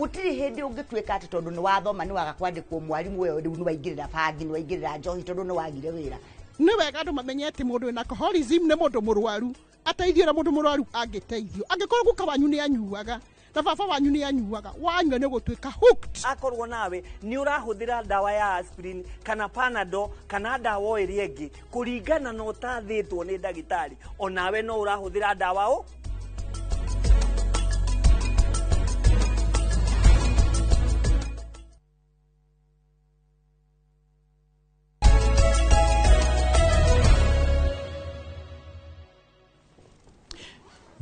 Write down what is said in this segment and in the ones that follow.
Gũtirĩ hĩndĩ ũngĩtuĩka atĩ tondũ nĩ wathoma nĩ waga kwandĩkwo mwarimũ we rĩu nĩ waingĩrĩra bangi, nĩ waingĩrĩra njohi tondũ nĩ wagire wĩra. Nĩ wega andũ mamenye atĩ mũndũ wĩna alcoholism nĩ mũndũ mũrwaru, ateithio ũrĩa mũndũ mũrwaru angĩteithio. Angĩkorwo guka wanyu nĩ anyuaga na baba wanyu nĩ anyuaga, wanyua nĩ gũtuĩka hooked. Akorwo nawe nĩ ũrahũthĩra ndawa ya aspirin kana Panadol kana ndawa o ĩrĩa ĩngĩ kũringana na ũtathĩtwo nĩ ndagĩtarĩ, onawe no ũrahũthĩra ndawa o.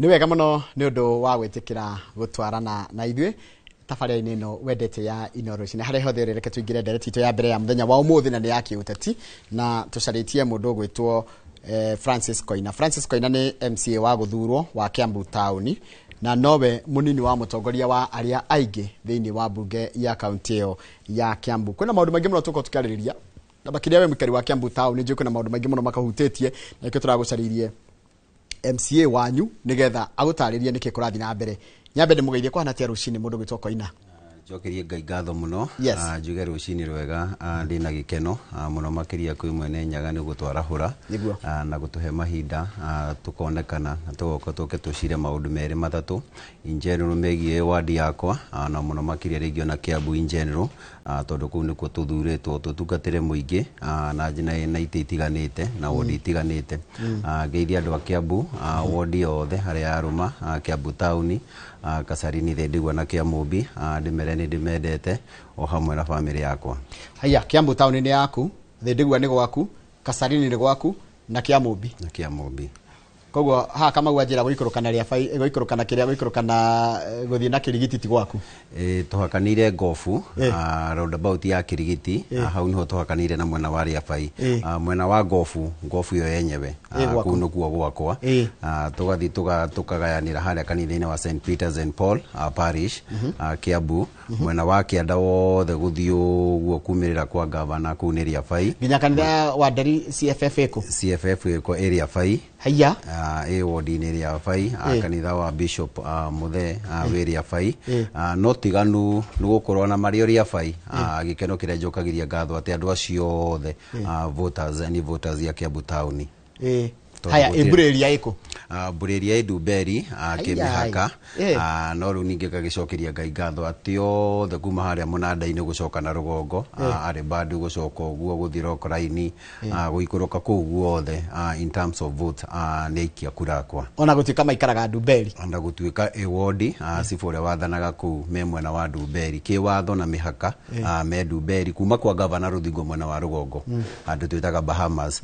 Nĩ wega mũno nĩ ũndũ wa gwĩtĩkĩra gũtwarana na ithuĩ tabarĩra-inĩ ĩno wendete ya Inooro Rũcinĩ. Harĩa hothe ũrĩ, reke tũingĩre ndereti itũ ya mbere ya mũthenya wa ũmũthĩ, na nĩ ya kĩũteti, na tũcarĩtie mũndũ ũgwĩtwo Francis Koina. Francis Koina nĩ MCA wa gũthurwo wa Kiambu taũni, na nowe mũnini wa mũtongoria wa arĩa aingĩ thĩinĩ wa mbunge ya kaunti ĩyo ya Kiambu. Kwĩna maũndũ maingĩ mũno tũkorwo tũkĩarĩrĩria, na makĩria we mũikari wa Kiambu taũni, njũĩ kwĩna maũndũ maingĩ mũno makahutĩtie, na nĩkĩo tũragũcarĩirie MCA wanyu nigetha agũtarĩrie nĩkĩ kũrathiĩ na mbere. Nyambe ndĩmũgeithie, kũhana atĩa rũcinĩ mũndũ gwĩtwo Koina? Njokerie Ngai ngatho mũno. Yes. Njuge rũcinĩ rwega, ndĩna gĩkeno mũno makĩria kwĩ mwene Nyaga nĩ gũtwarahũra Nĩguo. Na gũtũhe mahinda, tũkonekana na tũgoka tũke tũcire maũndũ merĩ matatũ in general megiĩ wadi yakwa, na mũno makĩria rĩngĩ ona Kiambu in general, tondũ kũu nĩkuo tũthurĩtwo tũtungatĩre mũingĩ, na itĩ itiganĩte na wodi itiganĩte. Ngeithie andũ a Kiambu, wodi yothe harĩa yarũma, Kiambu taũni, Kasarini, Thindigua na Kiamũmbi, ndĩmere nĩ ndĩmendete o hamwe na bamĩrĩ yakwa. Haya, Kiambu taũni nĩ yaku, Thindigua nĩ gwaku, Kasarini nĩ gwaku na Kiamũmbi. Na Kiamũmbi. Koguo haha Kamau anjĩra gũikũrũka na rĩa gũikũrũka na kĩrĩa, gũikũrũka na gũthiĩ na Kĩrigiti ti gwaku. Tũhakanĩire Ngobu, roundabout ya Kĩrigiti, hau nĩho tũhakanĩire na mwena wa Rĩabai. Mwena wa Ngobu, Ngobu ĩyo yenyewe, Gwaku. Kũu nĩkuo gwakwa. Tũgathiĩ tũkagayanĩra harĩa kanitha-inĩ wa St Peter's and Paul Parish, Kiambu, mwena wa kĩanda wothe gũthiĩ ũguo kumĩrĩra kwa gavana kũu nĩ Rĩabai. Nginya kanitha wa Nderi CFF ĩkũ? CFF ĩko ĩ Rĩabai. Haiya. Ĩ wodi-inĩ Rĩabai, kanitha wa Bishop Mũthee, wĩ Rĩabai. No tiganu nĩ gũkorwo na marĩ o Rĩabai, gĩkeno kĩrĩa njokagĩria ngatho atĩ andũ acio othe, voters, any voters ya Kiambu taũni. Tondũ Haya, gũtirĩ- Mbũrĩria ĩkũ? Mbũrĩria ĩ Ndumberi, kĩmĩhaka. No rĩu ningĩ ngagĩcokeria Ngai ngatho atĩ othe kuma harĩa mũnanda-inĩ gũcoka na rũgongo, arĩ bado gũcoka ũguo gũthiĩ Rockline, gũikũrũka kũu guothe, in terms of vote, nĩ aikia kura akwa. Ona gũtuĩka maikaraga Ndumberi. Ona gũtuĩka ĩ wodi, cibũ ũrĩa wathanaga kũu me mwena wa Ndumberi, kĩwatho na mĩhaka, me Ndumberi kuma kwa gavana rũthingo mwena wa rũgongo, handũ twĩtaga Bahamas.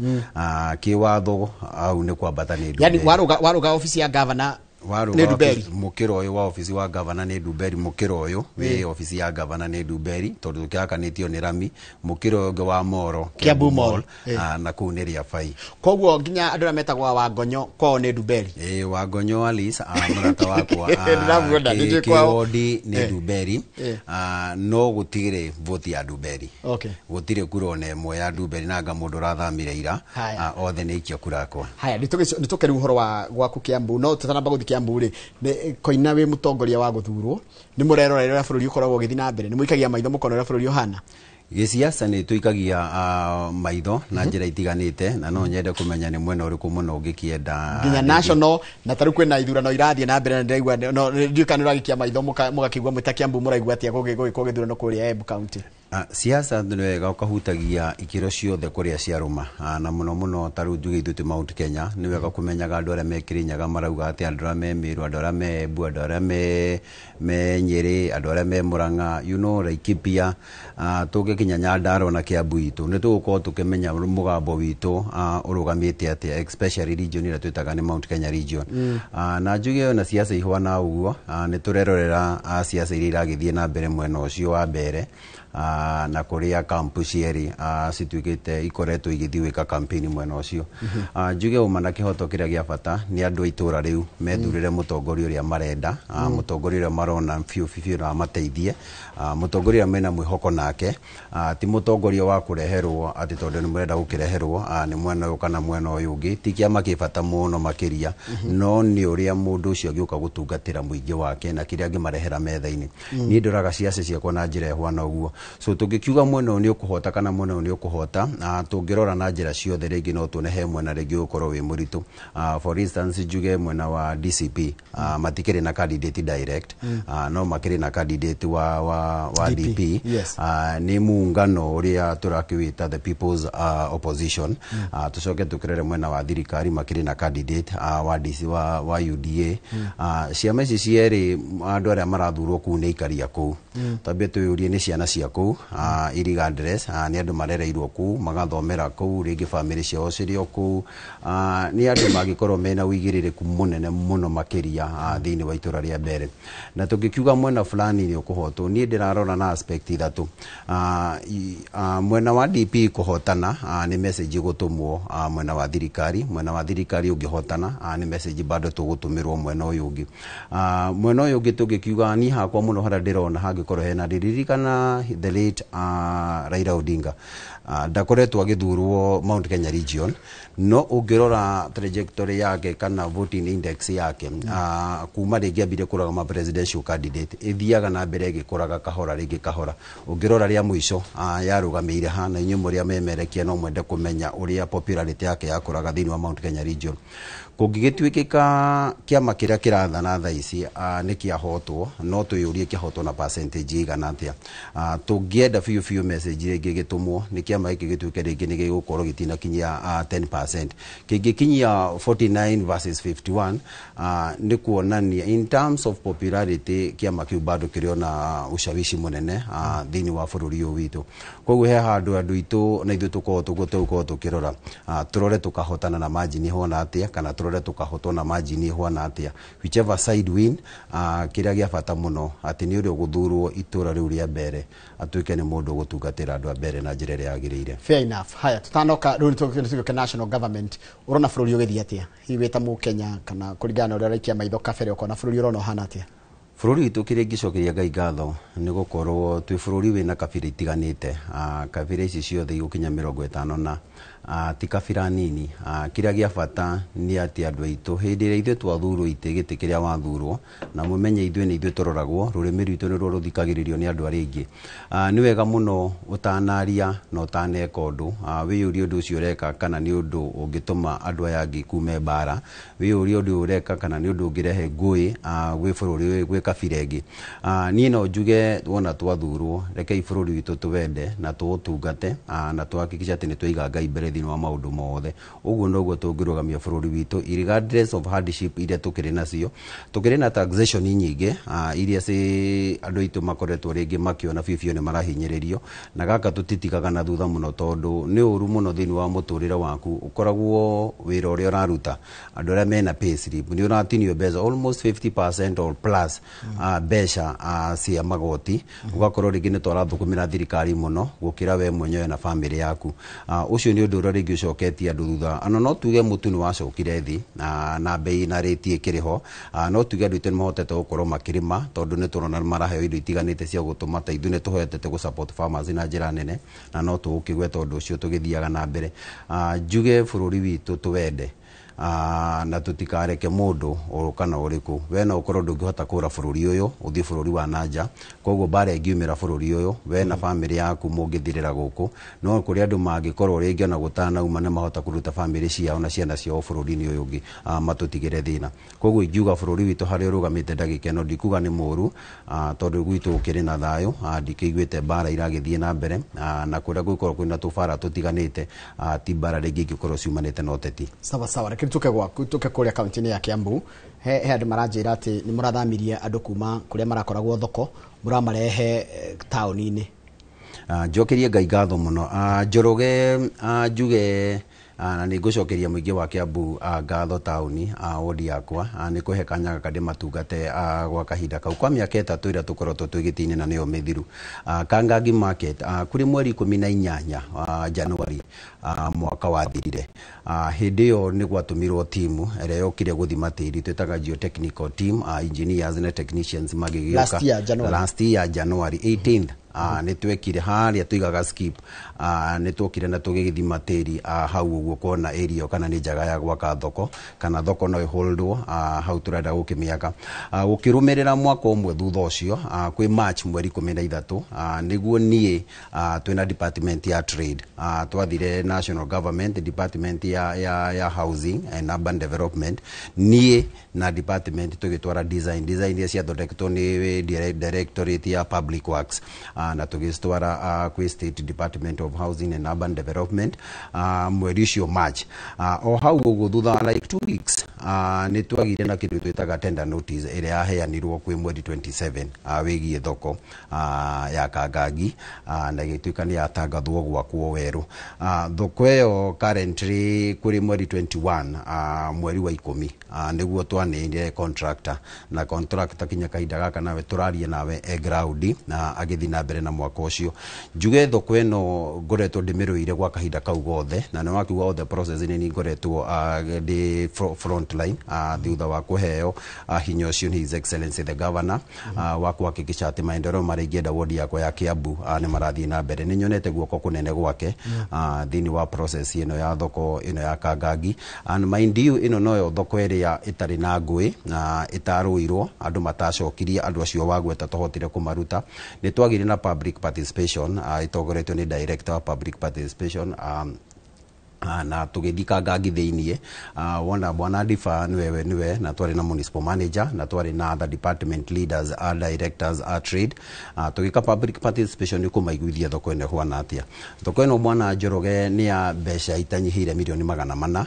Kĩwatho hau nĩ kwambata nĩ Yani Ndumberi. waruga ofisi ya gavana Waruga nĩ Ndumberi. Mũkĩra ũyũ wa ofisi wa gavana nĩ Ndumberi, mũkĩra ũyũ wĩ ofisi ya gavana nĩ Ndumberi tondũ tũkĩhakanĩtio nĩ rami, mũkĩra ũyũ ũngĩ wa Moro, Kiambu Mall. Na kũu nĩ Rĩabai. Koguo nginya andũ arĩa metagwo Wangonyo kwao nĩ Ndumberi. Wangonyo Alice, mũrata wakwa, Ndĩramuona, nĩ njũĩ kwao. kĩwodi nĩ Ndumberi, no gũtirĩ vote ya Ndumberi. Gũtirĩ kura ona ĩmwe ya Ndumberi, na anga mũndũ ũrathamire ira, Haya. Othe nĩ aikia kura akwa. Haya, nĩ tũke rĩu ũhoro wa gwaku Kiambu, no tũtanamba gũthiĩ Kiambu rĩ, nĩ Koina wĩ mũtongoria wa gũthurwo, nĩ mũrerorera ũrĩa bũrũri ũkoragwo ũgĩthiĩ na mbere, nĩ mũikagia maitho mũkona ũrĩa bũrũri ũhana? Gĩciaca nĩ tũikagia maitho na njĩra itiganĩte, na no nyende kũmenya nĩ mwena ũrĩkũ mũno ũngĩkĩenda nginya rĩngĩ. National, na tarĩu kwĩna ithurano irathiĩ na mbere na ndĩraigua, no, ndiũĩ kana nĩ ũragĩikia maitho mũgakĩigua mwĩ ta Kiambu mũraigua atĩa gũgĩkwo gĩthurano kũrĩa Embu County? Siasa nĩ wega ũkahutagia ikĩro ciothe kũrĩa ciarũma, na mũno mũno ta rĩu njuge ithuĩ twĩ Mount Kenya, nĩ wega kũmenyaga andũ arĩa me Kĩrĩnyaga marauga atĩa, andũ arĩa me Meru, andũ arĩa me Embu, andũ arĩa me Nyĩrĩ, andũ arĩa me Murang'a, Laikipia, tũngĩkinya Nyandarua na Kiambu itũ nĩ tũgũkorwo tũkĩmenya mũgambo witũ, ũrũgamĩte atĩa, especially region ĩrĩa twĩtaga nĩ Mount Kenya region. Na njuge ona siasa ihwana ũguo, nĩ tũrerorera, siasa iria iragĩthiĩ na mbere mwena ũcio wa mbere. na kũrĩa kampu cierĩ cituĩkĩte ikoretwo igĩthiĩ gwĩka campaign mwena ũcio. Njuge ũma na kĩhoto, kĩrĩa gĩa bata nĩ andũ a itũra rĩu methurĩre mũtongoria ũrĩa marenda, mũtongoria ũrĩa marona biũ biũ no amateithie, mũtongoria ũrĩa mena mwĩhoko nake, ti mũtongoria wa kũreherwo atĩ tondũ nĩ mũrenda gũkĩreherwo nĩ mwena ũyũ kana mwena ũyũ ũngĩ. Ti kĩama kĩ bata mũno makĩria, no nĩ ũrĩa mũndũ ũcio angĩũka gũtungatĩra mũingĩ wake na kĩrĩa angĩmarehera metha-inĩ. Niĩ ndoraga ciaca ciakwa na njĩra ĩhwana ũguo. So tũngĩkiuga mwena ũyũ nĩ ũkũhota kana mwena ũyũ nĩ ũkũhota, tũngĩrora na njĩra ciothe, rĩngĩ no tuone he mwena rĩngĩ ũgũkorwo wĩ mũritũ. For instance, njuge mwena wa DCP, matikĩrĩ na candidate direct, no makĩrĩ na candidate wa DP. DP. Nĩ muungano ũrĩa tũrakĩwĩta the People's Opposition. Tũcoke tũkĩrore mwena wa thirikari, makĩrĩ na candidate wa DC, wa UDA. Ciama ici cierĩ, andũ arĩa marathurwo kũu nĩ aikari a kũu. Twambie twĩyũrie, nĩ ciana cia kũu, irregardless, nĩ andũ marereirwo kũu, magathomera kũu, rĩngĩ bamĩrĩ ciao cirĩ o kũu, nĩ andũ mangĩkorwo mena ũigĩrĩrĩku mũnene mũno makĩria thĩinĩ wa itũra rĩa mbere. Na tũngĩkiuga mwena fulani nĩ ũkũhotwo, niĩ ndĩrarora na aspect ithatũ. Mwena wa DP kũhotana, nĩ message ĩgũtũmwo mwena wa thirikari. Mwena wa thirikari ũngĩhotana, nĩ message bado tũgũtũmĩrwo mwena ũyũ ũngĩ. Mwena ũyũ ũngĩ, tũngĩkiuga niĩ hakwa mũno harĩa ndĩrona hangĩkorwo hena, ririkana the late Raila Odinga, ndakoretwo agĩthurwo Mount Kenya region, no ũngĩrora trajectory yake kana voting index yake, kuma rĩngĩ ambire kũrũgama presidential candidate, ĩthiaga na mbere ĩgĩkũraga kahora rĩngĩ kahora. Ũngĩrora rĩa mũico, yarũgamĩire ha, na inyuĩ mũrĩa memerekia no mwende kũmenya ũrĩa popularity yake yakũraga thĩinĩ wa Mount Kenya region. Kũngĩgĩtuĩkĩka kĩama kĩrĩa kĩrathana thaa ici nĩ kĩahotwo, no twĩyũrie kĩahotwo na percentage ĩigana atĩa. Tũngĩenda biũ biũ message rĩngĩ gĩtũmwo nĩ kĩama gĩkĩ gĩtuĩke rĩngĩ nĩ gĩgũkorwo gĩtinakinyia 10%, kĩngĩkinyia 49 versus 51, nĩ kuonania in terms of popularity kĩama kĩu bado kĩrĩ ona ushawishi mũnene thĩinĩ wa bũrũri ũyũ witũ. Koguo he handũ andũ aitũ na ithuĩ tũkorwo tũguo tũgũkorwo tũkĩrora, tũrore tũkahotana na margin ĩhana atĩa kana tũrore tũkahotwo na margin ĩhana atĩa. Whichever side win, kĩrĩa gĩa bata mũno atĩ nĩ ũrĩa ũgũthurwo itũra rĩu rĩa mbere atuĩke nĩ mũndũ ũgũtungatĩra andũ a mbere na njĩra ĩrĩa yagĩrĩire. Fair enough. Haya, tutanoka rĩu nĩ national government, ũrona bũrũri ũgĩthiĩ atĩa hihi wĩ ta mũkenya, kana kũringana na ũrĩa ũraikia maitho kabere, ũkona bũrũri ũrona ũhana atĩa? Bũrũri witũ, kĩrĩa ingĩcokeria Ngai ngatho nĩ gũkorwo twĩ bũrũri wĩna kabira itiganĩte. Kabira ici ciothe igũkinya 50 na ti kabira nini. Kĩrĩa gĩa bata nĩ atĩ andũ aitũ, hĩndĩ ĩrĩa ithuĩ twathurwo itĩ gĩtĩ kĩrĩa wathurwo, na mũmenye ithuĩ nĩ ithuĩ tũroragwo, rũrĩmĩ rwitũ nĩruo rũthikagĩrĩrio nĩ andũ arĩa aingĩ. Nĩ wega mũno ũtanaria na ũtaneka ũndũ, wĩyũrie ũndũ ũcio ũreka kana nĩ ũndũ ũngĩtũma andũ aya angĩ kume mbara, wĩyũrie ũndũ ũyũ ũreka kana nĩ ũndũ ũngĩrehe ngũĩ gwĩ bũrũri ũyũ, gwĩ kabira ĩngĩ. Niĩ no njuge wona twathurwo, rekei bũrũri witũ tũwende na tũũtungate, na tũhakikishe atĩ nĩ twaiga Ngai mbere thĩinĩ wa maũndũ mothe. Ũguo noguo tũngĩrũgamia bũrũri witũ regardless of hardship iria tũkĩrĩ nacio. Tũkĩrĩ na taxation nyingĩ, iria ci andũ aitũ makoretwo rĩngĩ makĩona biũ biũ nĩ marahinyĩrĩrio, na gaka tũtitigaga na thutha mũno, tondũ nĩ ũru mũno thĩinĩ wa mũtũrĩre waku ũkoragwo wĩra ũrĩa ũraruta, andũ arĩa mena pay slip, nĩ ũratinio mbeca almost 50% or plus, mbeca cia magoti, ũgakorwo rĩngĩ nĩ twarathũkũmĩra thirikari mũno gũkĩra we mwenyewe na bamĩrĩ yaku. Ũcio nĩ ũndũ ũrĩa rĩngĩ ũcoketie andũ thutha. Ano no tuge mũtu nĩ wacokire thĩ na bei na rĩti ĩkĩrĩ ho. No tuge andũ aitũ nĩ mahotete gũkorwo makĩrĩma, tondũ nĩ tũrona nĩ maraheo indo itiganĩte cia gũtũma, ta ithuĩ nĩ tũhotete gũ support farmers na njĩra nene, na no tũgũkĩgweta ũndũ ũcio tũgĩthiaga na mbere. Njuge bũrũri witũ tũwende, na tũtikareke mũndũ kana ũrĩkũ. We no ũkorwo ndũngĩhota kũra bũrũri ũyũ ũthiĩ bũrũri wa nanja, koguo mbara ĩngiumĩra bũrũri ũyũ, we na bamĩrĩ yaku mũngĩthirĩra gũkũ, no kũrĩ andũ mangĩkorwo rĩngĩ ona gũtanauma nĩ mahota kũruta bamĩrĩ ciao na ciana ciao bũrũri-inĩ ũyũ ũngĩ, matũtigĩre thĩna. Koguo ingiuga bũrũri witũ harĩa ũrũgamĩte ndagĩka ĩno, ndikuga nĩ mũru, tondũ gwitũ gũkĩrĩ na thayũ, ndikĩiguĩte mbara iragĩthiĩ na mbere, na kũrĩa gũkorwo kwĩna tũbara tũtiganĩte, ti mbara rĩngĩ ingĩkorwo ciumanĩte na ũteti. Sawa sawa, reke tuke gwaku, tuke kũrĩa kaunti-inĩ ya Kiambu. He andũ maranjĩra atĩ nĩ mũrathamirie andũ kuma kũrĩa marakoragwo thoko, mũramarehe taũni-inĩ. Njokerie Ngai ngatho mũno. Njoroge, njuge Na nĩ ngũcokeria mũingĩ wa Kiambu ngatho taũni, wodi yakwa, nĩ kũhe kanya gaka ndĩmatungate gwa kahinda kau kwa mĩaka 3 ĩrĩa tũkoretwo twĩ gĩtĩ-inĩ na nĩyo mĩthiru. Kangangi Market, kũrĩ mweri 18 Januari mwaka wathirire, hĩndĩ ĩyo nĩ gwatũmirwo timu ĩrĩa yokire gũthima tĩri, twĩtaga geotechnical team, engineers na technicians magĩgĩũka. Last year, January. Last year January 18th, nĩ twekire harĩa tũigaga skip, nĩ twokire na tũgĩgĩthima tĩri hau ũguo kuona area ĩyo kana nĩ njega ya gwaka thoko kana thoko no ĩholdwo hau tũrenda gũkĩmĩaka. Gũkĩrũmĩrĩra mwaka ũmwe thutha ũcio, kwĩ March mweri 13, nĩguo niĩ twĩna department ya trade, twathire national government department ya housing and urban development, niĩ na department tũgĩtwara design iria ciathondeketwo nĩ directorate ya public works, na tũgĩcitwara kwĩ state department of housing and urban development, mweri ũcio March. O hau ũguo thutha wa like 2 weeks, nĩ twagire na kĩndũ twĩtaga tender notice ĩrĩa yaheanirwo kwĩ mweri 27, wĩgiĩ thoko ya Kangangi, na ĩgĩtuĩka nĩ yatangathwo gwakwo werũ. Thoko ĩyo currently kũrĩ mweri 21, mweri wa 10, nĩguo twaneire contractor, na contractor kinya kahinda gaka nawe tũraria nawe e ground na agĩthiĩ na mbere na mwaka ũcio. Njuge thoko ĩno ngoretwo ndĩmĩrũire gwa kahinda kau gothe, na nĩ wakiuga all the process nĩ niĩ ngoretwo ndĩ front line, thutha wa kũheo hinya ũcio nĩ His Excellency the Governor, wa kuhakikisha atĩ maendeleo marĩa ingĩenda wodi yakwa ya Kiambu nĩ marathiĩ na mbere. Nĩ nyonete guoko kũnene gwake thĩinĩ wa process ĩno ya thoko ĩno ya Kangangi. And mind you, ĩno noyo thoko ĩrĩa ĩtarĩ na ngũĩ na ĩtarũirwo, andũ matacokirie, andũ acio wagweta tũhotire kũmaruta. Nĩ twagire na public participation, ĩtongoretio nĩ director wa public participation, na tũgĩthiĩ Kangangi thĩiniĩ, wona bwana Difa nĩwe, na twarĩ na municipal manager na twarĩ na other department leaders, directors a trade, tũgĩka public participation nĩ kũmaiguithia thoko ĩno ĩhuana atĩa. Thoko ĩno, bwana Njoroge, nĩ ya mbeca itanyihĩire mirioni 400,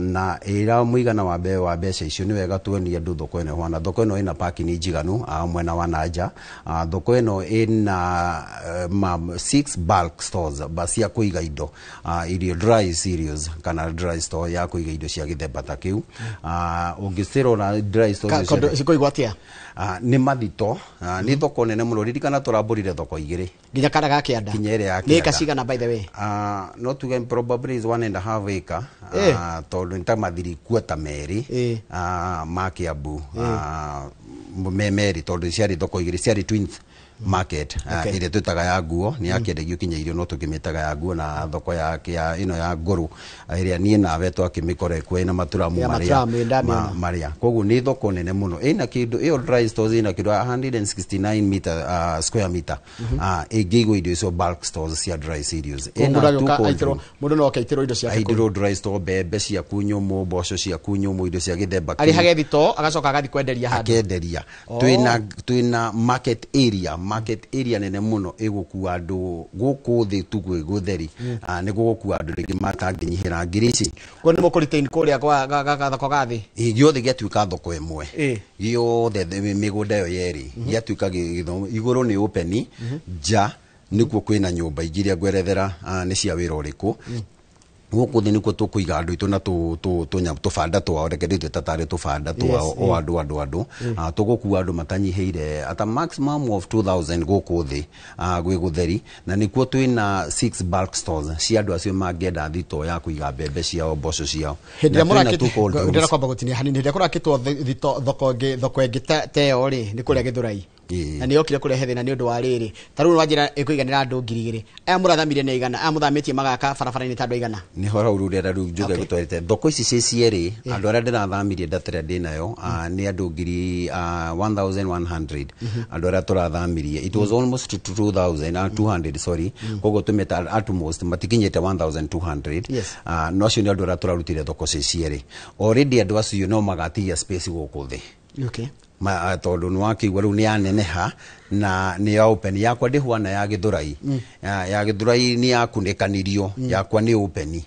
na ĩra mũigana wa mbeca icio nĩ wega tuonie andũ thoko ĩno ĩhuana. Thoko ĩno ĩna parking njiganu mwena wa nanja. Thoko ĩno ĩna six bulk stores ba cia kũiga indo, irio dry cereals kana dry store ya kũiga indo cia gĩthemba ta kĩu. Ũngĩcirora dry stores icio, Cikũigwo atĩa? Nĩ mathito, nĩ thoko nene mũno. Ririkana tũrambũrire thoko igĩrĩ. Nginya kana ga kĩanda. Nginya ĩrĩa ya Nĩ ĩka kĩanda. cigana, by the way? No tuge probably is 1.5 acre, tondũ nĩ ta mathiri kuota merĩ ma Kiambu, me merĩ, tondũ ciarĩ thoko igĩrĩ, ciarĩ twins market, ĩrĩa twĩtaga ya nguo, nĩ yakĩendagio kinya irio, no tũkĩmĩtaga ya nguo, na thoko ya ĩno ya ngũrũ ĩrĩa niĩ nawe twakĩmĩkora kuo ĩna maturamu Ya marĩa maturamu, ĩ ndamĩona. Marĩa koguo nĩ thoko nene mũno, ĩna kĩndũ ĩyo dry stores ĩna kĩndũ 169 meter, square meter, ĩngĩigwo indo icio bulk stores cia dry cereals. Mũndũ Ĩna two agĩũka cold aitĩrwo room. Mũndũ no oke aitĩrwo indo ciake kũu. Aitĩrwo dry store, mbembe ciaku nyũmũ, mboco ciaku nyũmũ, indo cia gĩthemba kĩu. Arĩhage thito agacoka agathiĩ kwenderia handũ. Akenderia. Twĩna market area nene mũno ĩgũkua andũ gũkũ thĩ tu gwĩ gũtheri. Nĩ gũgũkua andũ rĩngĩ matangĩnyihĩra ngiri ici. Kuo nĩ mũkũretain kũrĩa kwa gathoko ga thĩ. Ĩ, gĩothe gĩatuĩka thoko ĩmwe. Gĩothe mĩgũnda ĩyo yerĩ gĩatuĩka gĩthomo. Igũrũ nĩ open, nja nĩkuo kwĩna nyũmba ingĩ iria ngwerethera, nĩ cia wĩra ũrĩkũ. Gũkũ thĩ nĩkuo tũkũiga andũ aitũ na tũbanda twao, reke ndĩtue ta tarĩ tũbanda twao. O andũ tũgũkua andũ matanyihĩire at a maximum of 2000 gũkũ thĩ, gwĩ gũtheri, na nĩkuo twĩna six bulk stores cia andũ acio mangĩenda thito ya kũiga mbembe ciao, mboco ciao. Hĩndĩ Na ĩrĩa twĩna two cold rooms. Ndĩrenda kwamba gũtinia hanini. Hĩndĩ ĩrĩa kũrakĩtwo thoko ĩngĩ, thoko ĩngĩ ta ĩyo rĩ, nĩ kũrĩa Gĩthũrai, na nĩ yokire kũrehe thĩna nĩ ũndũ wa rĩrĩ, ta rĩu wanjĩra ĩkũiganĩra andũ 2000, aya mũrathamire nĩ aigana? Aya mũthamĩtie magaka barabara-inĩ ta andũ aigana? Nĩho hau rĩu ndĩrenda rĩu njuge gũtwarĩte thoko ici ciĩ cierĩ, andũ arĩa ndĩrathamirie data ĩrĩa ndĩnayo, nĩ andũ ngiri 1100 andũ arĩa tũrathamirie. It was almost to 2000, 200, sorry, koguo tũmĩta at most matikinyĩte 1200. No acio nĩ andũ arĩa tũrarutire thoko ciĩ cierĩ. Already andũ acio no magatigia space gũkũ thĩ. Tondũ nĩ wakĩigua rĩu nĩ yaneneha na nĩ ya open. Yakwa ndĩhuana ya Gĩthũrai. Ya Gĩthũrai nĩ yakunĩkanirio, yakwa nĩ open.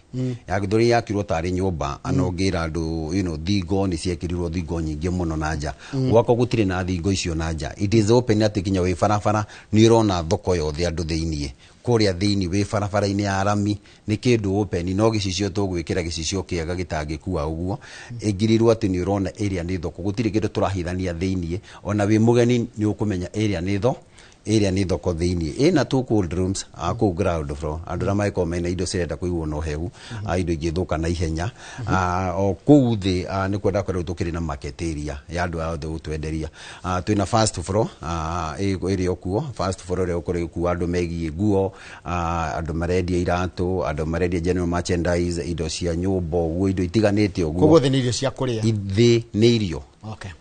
Ya Gĩthũrai yakirwo tarĩ nyũmba, ana ũngĩra andũ thingo nĩ ciekĩrirwo thingo nyingĩ mũno na nja. Gwakwa gũtirĩ na thingo icio na nja, it is open, atĩ kinya wĩ barabara nĩ ũrona thoko yothe andũ thĩiniĩ. Kũrĩa thĩinĩ wĩ barabara-inĩ ya rami nĩ kĩndũ open, no gĩcicio tũgwĩkĩra gĩcicio kĩega gĩtangĩkua ũguo ĩngirirwo atĩ nĩ ũrona area nĩ thoko. Gũtirĩ kĩndũ tũrahithania thĩinĩ, ona wĩ mũgeni nĩ ũkũmenya area nĩ tho area nĩ thoko thĩinĩ. Ĩna two cold rooms kũu ground floor, andũ arĩa mangĩkorwo mena indo cirenda kũigwo na ũhehu, indo ingĩthũka na ihenya. O kũu thĩ nĩ kwenda kwenda tũkĩrĩ na market area ya andũ aya othe gũtwenderia. Twĩna first floor ĩrĩ o kuo, first floor ĩrĩa ũkorwo ĩgĩkua andũ megiĩ nguo, andũ marendia iratũ, andũ marendia general merchandise, indo cia nyũmba ũguo, indo itiganĩte ũguo. Koguo thĩ nĩ irio cia kũrĩa? Thĩ nĩ irio.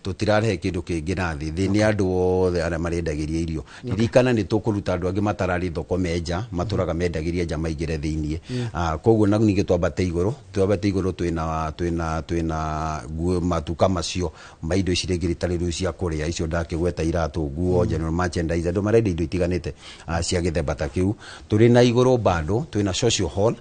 Tũtirarehe kĩndũ kĩngĩ na thĩ. Thĩ nĩ andũ othe arĩa marendagĩria irio. Ririkana nĩ tũkũruta andũ angĩ matararĩ thoko menja matũraga mendagĩria nja maingĩre thĩiniĩ. Koguo na ningĩ twambate igũrũ, twambate igũrũ twĩna nguo, matuka macio ma indo ici rĩngĩ rĩtarĩ rĩu cia kũrĩa, icio ndakĩgweta, iratũ, nguo, general merchandise, andũ marendia indo itiganĩte cia gĩthemba ta kĩu. Tũrĩ na igũrũ bado twĩna social hall,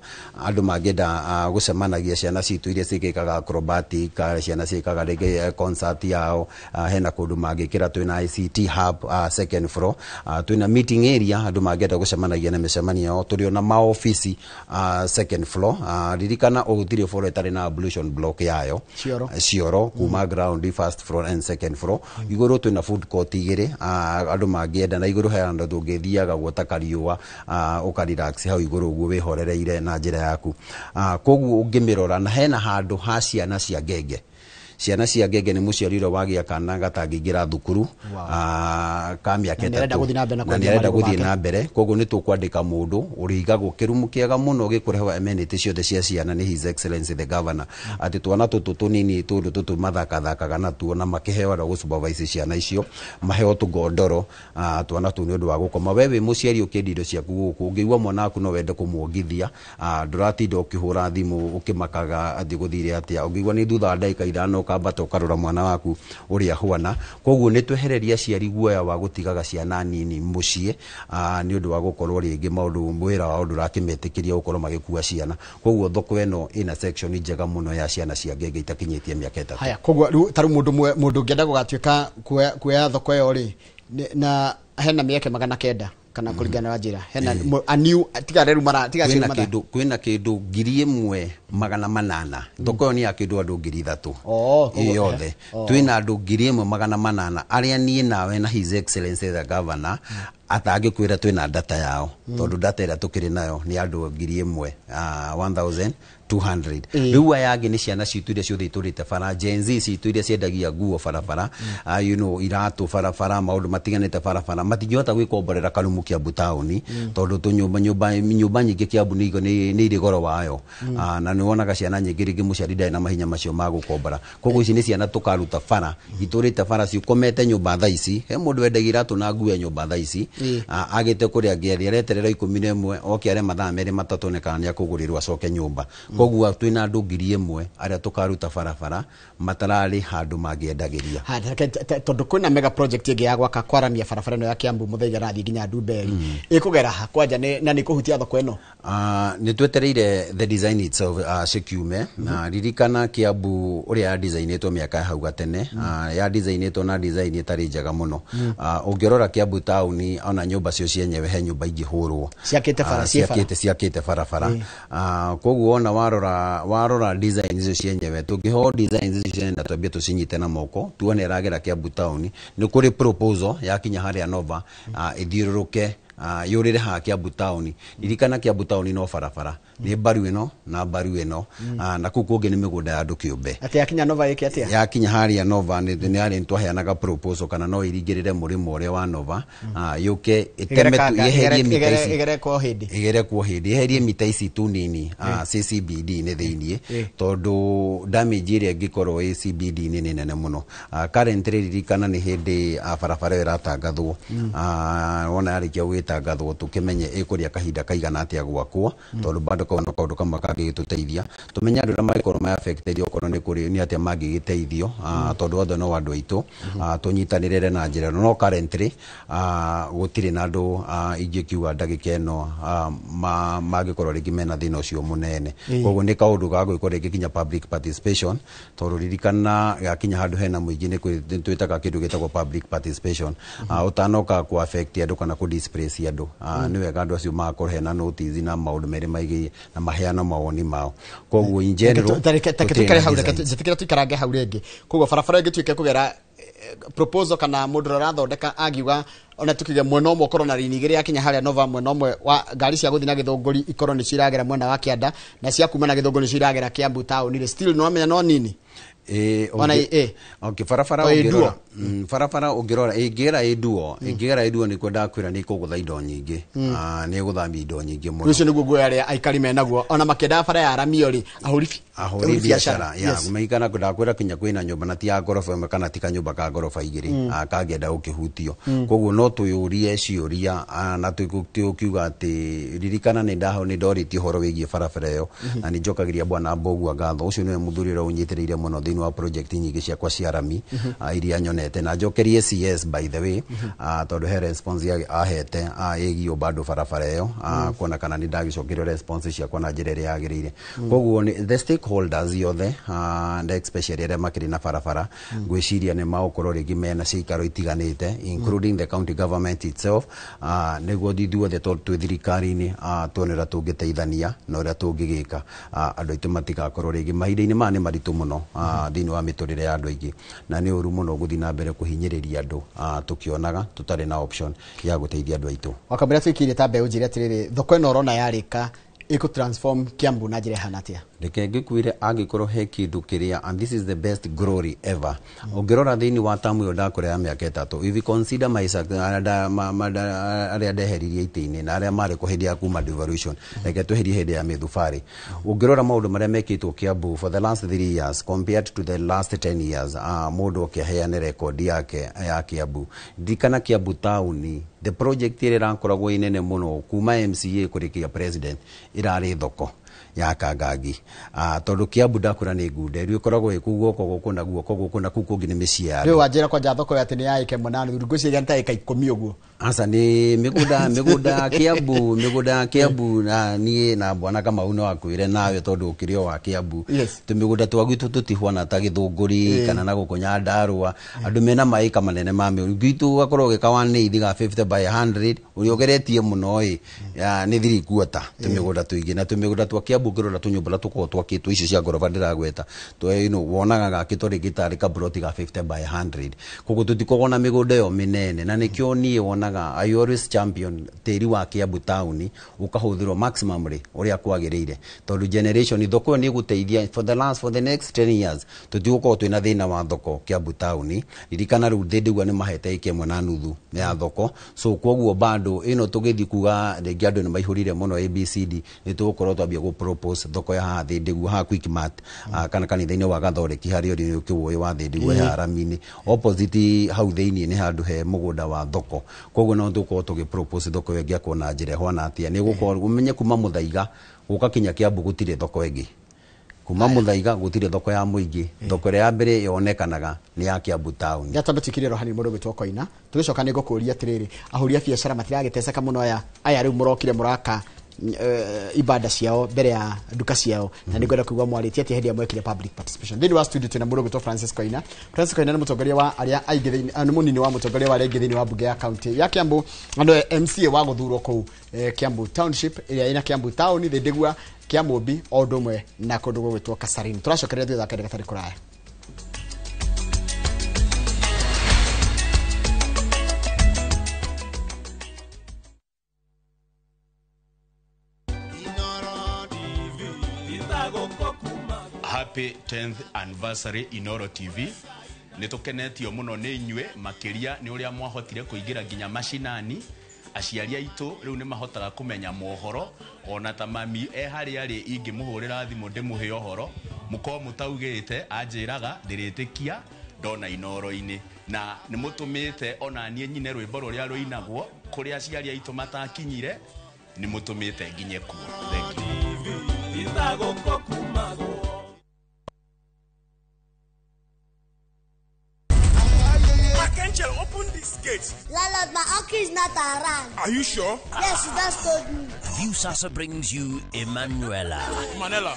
andũ mangĩenda gũcemanagia, ciana citũ iria ciĩkaga acrobatic, ciana ciĩkaga rĩngĩ concert yao, hena kũndũ mangĩkĩra. Twĩna ICT hub second floor, twĩna meeting area, andũ mangĩenda gũcemanagia na mĩcemanio yao. Tũrĩ ona maobici second floor. Ririkana gũtirĩ floor ĩtarĩ na ablution block yayo. Cioro. Cioro kuma ground, first floor and second floor. Igũrũ twĩna food court igĩrĩ, andũ mangĩenda, na igũrũ he handũ tũngĩthiaga gwota kariũa, ũkarelax hau igũrũ ũguo wĩhorereire na njĩra yaku. Koguo ũngĩmĩrora na hena handũ ha ciana cia ngenge. Ciana cia ngenge nĩ mũciari ũrĩa wagĩa kana gatangĩingĩra thukuru ka mĩaka Na nĩarenda 3 gũthiĩ na mbere na na kwendia nĩarenda marigũ gũthiĩ make. na mbere. Koguo nĩ tũkwandĩka mũndũ ũrĩigagwo kĩrumu kĩega mũno gĩkũrehwo amenity ciothe cia ciana nĩ His Excellency the Governor, atĩ twana tũtũ tũnini tũndũ tũtũ mathakathakaga natuo na makĩheo andũ a gũsupervise ciana icio, maheo tũgondoro, twana tũu nĩ ũndũ wa gũkoma. We wĩ mũciari ũkĩendia indo ciaku gũkũ, ũngĩigua mwana waku no wende kũmuongithia, ndũratinda ũkĩhũra thimũ ũkĩmakaga atĩ gũthire atĩa. Ũngĩigua nĩ thutha wa ndagĩka 5 ũkambata ũkarora mwana waku ũrĩa huana. Koguo nĩ twehereria aciari guoya wa gũtigaga ciana nini mũciĩ, nĩ ũndũ wa gũkorwo rĩngĩ maũndũ wĩra wao ndũrakĩmetĩkĩria gũkorwo magĩkua ciana. Koguo thoko ĩno ĩna section njega mũno ya ciana cia ngenge itakinyĩtie mĩaka 3. Haya, koguo rĩu ta rĩu mũndũ ũngĩenda gũgatuĩka kuoya thoko ĩyo rĩ, na hena mĩeke 900 kana kũringana na njĩra hena a new tiga rĩu mara tiga kwĩna acio mara kĩndũ kwĩna kĩndũ 1800. Thoko ĩyo nĩ ya kĩndũ andũ 3000. Oh, ĩ yothe. Twĩna andũ 1800 arĩa niĩ nawe na His Excellency the Governor atangĩkwĩra twĩna data yao, tondũ data ĩrĩa tũkĩrĩ nayo nĩ andũ 1000, 1200. Rĩu aya angĩ nĩ ciana citũ iria ciothe itũrĩte bara, Gen Z citũ iria ciendagia nguo barabara, iratũ barabara, maũndũ matiganĩte barabara, matingĩhota gwĩkomborera karumu Kiambu taũni, tondũ tũnyũmba nyũmba nyingĩ Kiambu nĩ irĩ goro wayo. Na nĩ wonaga ciana nyingĩ rĩngĩ mũciari ndarĩ na mahinya macio ma gũkombora. Koguo ici nĩ ciana tũkaruta bara, itũrĩte bara, cikomete nyũmba thaa ici. He mũndũ wendagia iratũ na nguo ya nyũmba thaa ici. Agĩte kũrĩa angĩathiĩ areterera 11 oke are mathaa merĩ matatũ one kana nĩ akũgũrĩrwo acoke nyũmba. Koguo twĩna andũ 1000 arĩa tũkaruta barabara matararĩ handũ mangĩendagĩria. Ha, tondũ kwĩna mega project ĩngĩ ya gwaka kwaramia barabara ĩno ya Kiambu Muthaiga rathiĩ nginya Ndumberi, ĩkũgera ha kwanja na nĩ kũhutia thoko ĩno? Nĩ twetereire the design itself cikiume. Na ririkana Kiambu ũrĩa ya designĩtwo mĩaka ya hau gatene, ya designĩtwo na design ĩtarĩ njega mũno. Ũngĩrora Kiambu taũni, ona nyũmba cio cienyewe he nyũmba ingĩhũrwo. Ciakĩte bara, ciĩ bara. Ciakĩte barabara. Koguo ona warora design icio cienyewe, tũngĩheo design icio cienyewe na twambie tũcinyite na moko tuone ĩragera Kiambu taũni, nĩ kũrĩ proposal yakinya harĩa Nova, ĩthiũrũrũke, yũrĩre haha Kiambu taũni. Ririkana Kiambu taũni no barabara nĩ mbaru ĩno na mbaru ĩno, na kũu kũngĩ nĩ mĩgũnda ya andũ kĩũmbe. Atĩ yakinya Nova ĩke atĩa? Yakinya harĩa Nova nĩ harĩ twaheanaga proposal kana no ĩringĩrĩre mũrĩmo ũrĩa wa Nova, yũke ĩteme yeherie mita ici. Ĩgere kwa hĩndĩ. Ĩgere kuo hĩndĩ yeherie mita ici tu nini CCBD nĩ thĩiniĩ, tondũ damage ĩrĩa ĩngĩkorwo ĩ CBD nĩ nene mũno. Currently ririkana nĩ hĩndĩ barabara ĩyo ĩratangathwo. Wona yarĩkia gũgĩtangathwo tũkĩmenye ĩkũrĩa kahinda kaigana atĩa gwakwo, tondũ bado kau no kaũndũ kamwe kangĩgĩtũteithia tũmenye andũ arĩa mangĩkorwo ma affected okorwo nĩ kũrĩ nĩ atĩa mangĩgĩteithio, tondũ othe no andũ aitũ, tũnyitanĩrĩre na njĩra ĩno. No currently gũtirĩ na andũ ingĩkiuga ndagĩka ĩno mangĩkorwo rĩngĩ mena thĩna ũcio mũnene. Koguo nĩ kaũndũ ga gwĩkwo rĩngĩ kinya public participation, tondũ ririkana gakinya handũ hena mũingĩ nĩ twĩtaga kĩndũ gĩtagwo public participation. Ũtanoka ku affect andũ kana ku displace andũ, nĩ wega andũ acio magakorwo hena notice na maũndũ merĩ maigĩire na maheana mawoni mao. Koguo in general Take gũtirĩ tuikare na hau, reke designs. njĩtĩkĩra tuikarange hau rĩngĩ. Koguo barabara ĩngĩtuĩke kũgera proposal kana mũndũ ũrĩa ũrathondeka angiuga ona tukiuge mwena ũmwe ũkorwo na rini igĩrĩ yakinya harĩa Nova, mwena ũmwe wa ngari cia gũthiĩ na Gĩthũngũri ikorwo nĩcio iragera mwena wa kĩanda, na cia kuma na Gĩthũngũri nĩcio iragera Kiambu taũni rĩ, still no amenya no nini. Ona Okay, barabara O ĩ ũngĩrora duo. Barabara ũngĩrora ĩngĩgera ĩ duo, ĩngĩgera ĩ duo nĩkuo ndakwĩra nĩ ĩkũgũtha indo nyingĩ. Nĩ ĩgũthamia indo nyingĩ mũno. Rũcio nĩguo guoya arĩa aikari menaguo ona makĩendaga bara ya ramio rĩ, ahũri ahũri biacara ya Yes. maikana ndakwĩra kinya kwĩna nyũmba na ti ya ngoroba ĩmwe kana ti kanyũmba ka ngoroba igĩrĩ, kangĩenda gũkĩhutio. Koguo no twĩyũrie ciũria, na tũkiuga atĩ ririkana nĩ nĩ ndorĩtie ũhoro wĩgiĩ barabara ĩyo, na nĩ njokagĩria bwana Mbogua ngatho, ũcio nĩwe mũthuri ũrĩa ũnyitĩrĩire mũno thĩinĩ wa project nyingĩ ciakwa cia rami, iria nyonete, na njokerie CS by the way, tondũ he response ahete ĩgiĩ bado barabara ĩyo, kuona kana nĩ ndagĩcokerio response ciakwa na njĩra ĩrĩa yagĩrĩire. Koguo the stakeholders yothe, and especially arĩa makĩrĩ na barabara, ngwĩciria nĩ magũkorwo rĩngĩ mena ciikaro itiganĩte, including the county government itself, nĩguo ithuothe tondũ twĩ thirikari-inĩ, tuone ũrĩa tũngĩteithania na ũrĩa tũngĩgĩka, andũ aitũ matigakorwo rĩngĩ mahinda-inĩ maya nĩ maritũ mũno, thĩinĩ wa mĩtũrĩre ya andũ aingĩ, na nĩ ũru mũno gũthiĩ na mbere kũhinyĩrĩria andũ, tũkĩonaga tũtarĩ na option ya gũteithia andũ aitũ. Wakamwĩra twĩkĩire ta mbeũ njĩre atĩrĩrĩ, thoko ĩno ũrona yarĩka ĩkũ transform Kiambu na njĩra ĩhana atĩa? Reke ngĩkwĩre, angĩkorwo he kĩndũ kĩrĩa, and this is the best glory ever, ũngĩrora thĩinĩ wa tamu ĩyo ndakũrĩa ya mĩaka 3, if you consider my arĩa ndeheririe itĩ-inĩ na arĩa marĩ kũ hĩndĩ ya kuma devolution, reke tweherie hĩndĩ ya mĩthubarĩ, ũngĩrora maũndũ marĩa mekĩtwo Kiambu for the last 3 years compared to the last 10 years, mũndũ ũkĩheane rekondi yake ya Kiambu. Ndirikana Kiambu taũni, the project ĩrĩa ĩrakoragwo ĩ nene mũno kuma MCA kũrĩkia president ĩrarĩ thoko ya Kangangi, tondũ Kiambu ndakwĩra nĩ ngunde rĩu ĩkoragwo ĩ kũu guoko gũkũ na guoko gũkũ na kũu kũngĩ nĩ mĩciĩ ya Rĩu andũ. Wanjĩra kwanja thoko ĩyo atĩ nĩ ya ĩka ĩmwe na nuthu, ngwĩciria nĩ ta ĩka 10 ũguo. Aca, nĩ mĩgũnda ya Kiambu, mĩgũnda ya Kiambu, na niĩ na bwana Kamau no akwĩre nawe tondũ ũkĩrĩ o wa Kiambu. Tũmĩgũnda twa gwitũ tũtihuana ta Gĩthũngũri kana na gũkũ Nyandarũa andũ mena maĩka manene ma mĩũru. Gwitũ ũgakorwo ũgĩka 1 ga 50 by 100 ũrĩa ũgeretie mũno ĩ nĩ 3/4 tũmĩgũnda tũingĩ, na tũmĩgũnda twa Kiambu ũngĩrora tũnyũmba ũrĩa tũkoragwo twakĩtwo icio cia ngoroba ndĩragweta, wonaga gakĩtwo rĩngĩ tarĩ kaburoti ga 50 by 100. Koguo tũtikoragwo na mĩgũnda ĩyo mĩnene, na nĩkĩo niĩ wonaga I always champion tĩri wa Kiambu taũni ũkahũthĩrwo maximum rĩ ũrĩa kwagĩrĩire, tondũ generation thoko ĩyo nĩ ĩgũteithia for the next 10 years tũtigũkorwo twĩna thĩna wa thoko Kiambu taũni. Ririkana rĩu Thĩndĩgua nĩ mahete ĩka ĩmwe na nuthu ya thoko, so koguo bado ĩno tũgĩthiĩ kuga rĩngĩ andũ nĩ maihũrire mũno ABCD, nĩ tũgũkorwo twambia gũ propose thoko ya haha Thĩndĩgua, haha Quickmart, kana kanitha-inĩ wa Gathoreki harĩa ũrĩ ũkĩwũĩ wa Thĩndĩgua haha rami-inĩ opposite hau thĩinĩ nĩ handũ he mũgũnda wa thoko. Koguo no tũkorwo tũgĩ propose thoko ĩyo ĩngĩakwo na njĩra ĩhwana atĩa, nĩ gũkorwo ũmenye kuma Mũthaiga gũka kinya Kiambu gũtirĩ thoko ĩngĩ. Kuma Mũthaiga gũtirĩ thoko ya mũingĩ, thoko ĩrĩa ya mbere yonekanaga nĩ ya Kiambu taũni. Ngatwambe tuikire ro hanini mũndũ ũgwĩtwo Koina, tũgĩcoka nĩ ngũkũria atĩrĩrĩ, ahũri a biacara matiragĩteceka mũno, aya rĩu mũrokire mũraka ibanda ciao mbere ya nduka ciao, na nĩ ngwenda kũigua mwarĩtie atĩa hĩndĩ ĩrĩa mwekire public participation. Thĩinĩ wa studio twĩna mũndũ ũgwĩtwo Francis Koina. Francis Koina nĩ mũtongoria wa arĩa aingĩ thĩinĩ, nĩ mũnini wa mũtongoria wa arĩa aingĩ thĩinĩ wa mbunge ya county ya Kiambu, na nĩwe MCA wa gũthurwo kũu Kiambu Township ĩrĩa ĩna Kiambu town, Thĩndĩgua, Kiamũmbi o ũndũ ũmwe na kũndũ gũgwĩtwo Kasarini. Tũracokereria thutha wa kahinda gatarĩ kũraya. Happy 10th anniversary Inoro TV. Nĩ tũkenetio mũno nĩ inyuĩ, makĩria nĩ ũrĩa mwahotire kũingĩra nginya macinani. Aciari aitũ rĩu nĩ mahotaga kũmenya mohoro, ona ta mami e harĩa arĩ ingĩmũhũrĩra thimũ ndĩmũhe ũhoro mũkorwo mũtaugĩte anjĩraga ndĩrĩtĩkia ndona Inoro-inĩ, na nĩ mũtũmĩte ona niĩ nyine rwĩmbo rũrĩa rũinagwo kũrĩa aciari aitũ matakinyire, nĩ mũtũmĩte nginye kuo. Thank you. TV itagũkũ kumagwo. Archangel, open this gate. Landlord, my uncle is not around. Are you sure? Yes, he just told me. Viusasa brings you Emanuela. Manela.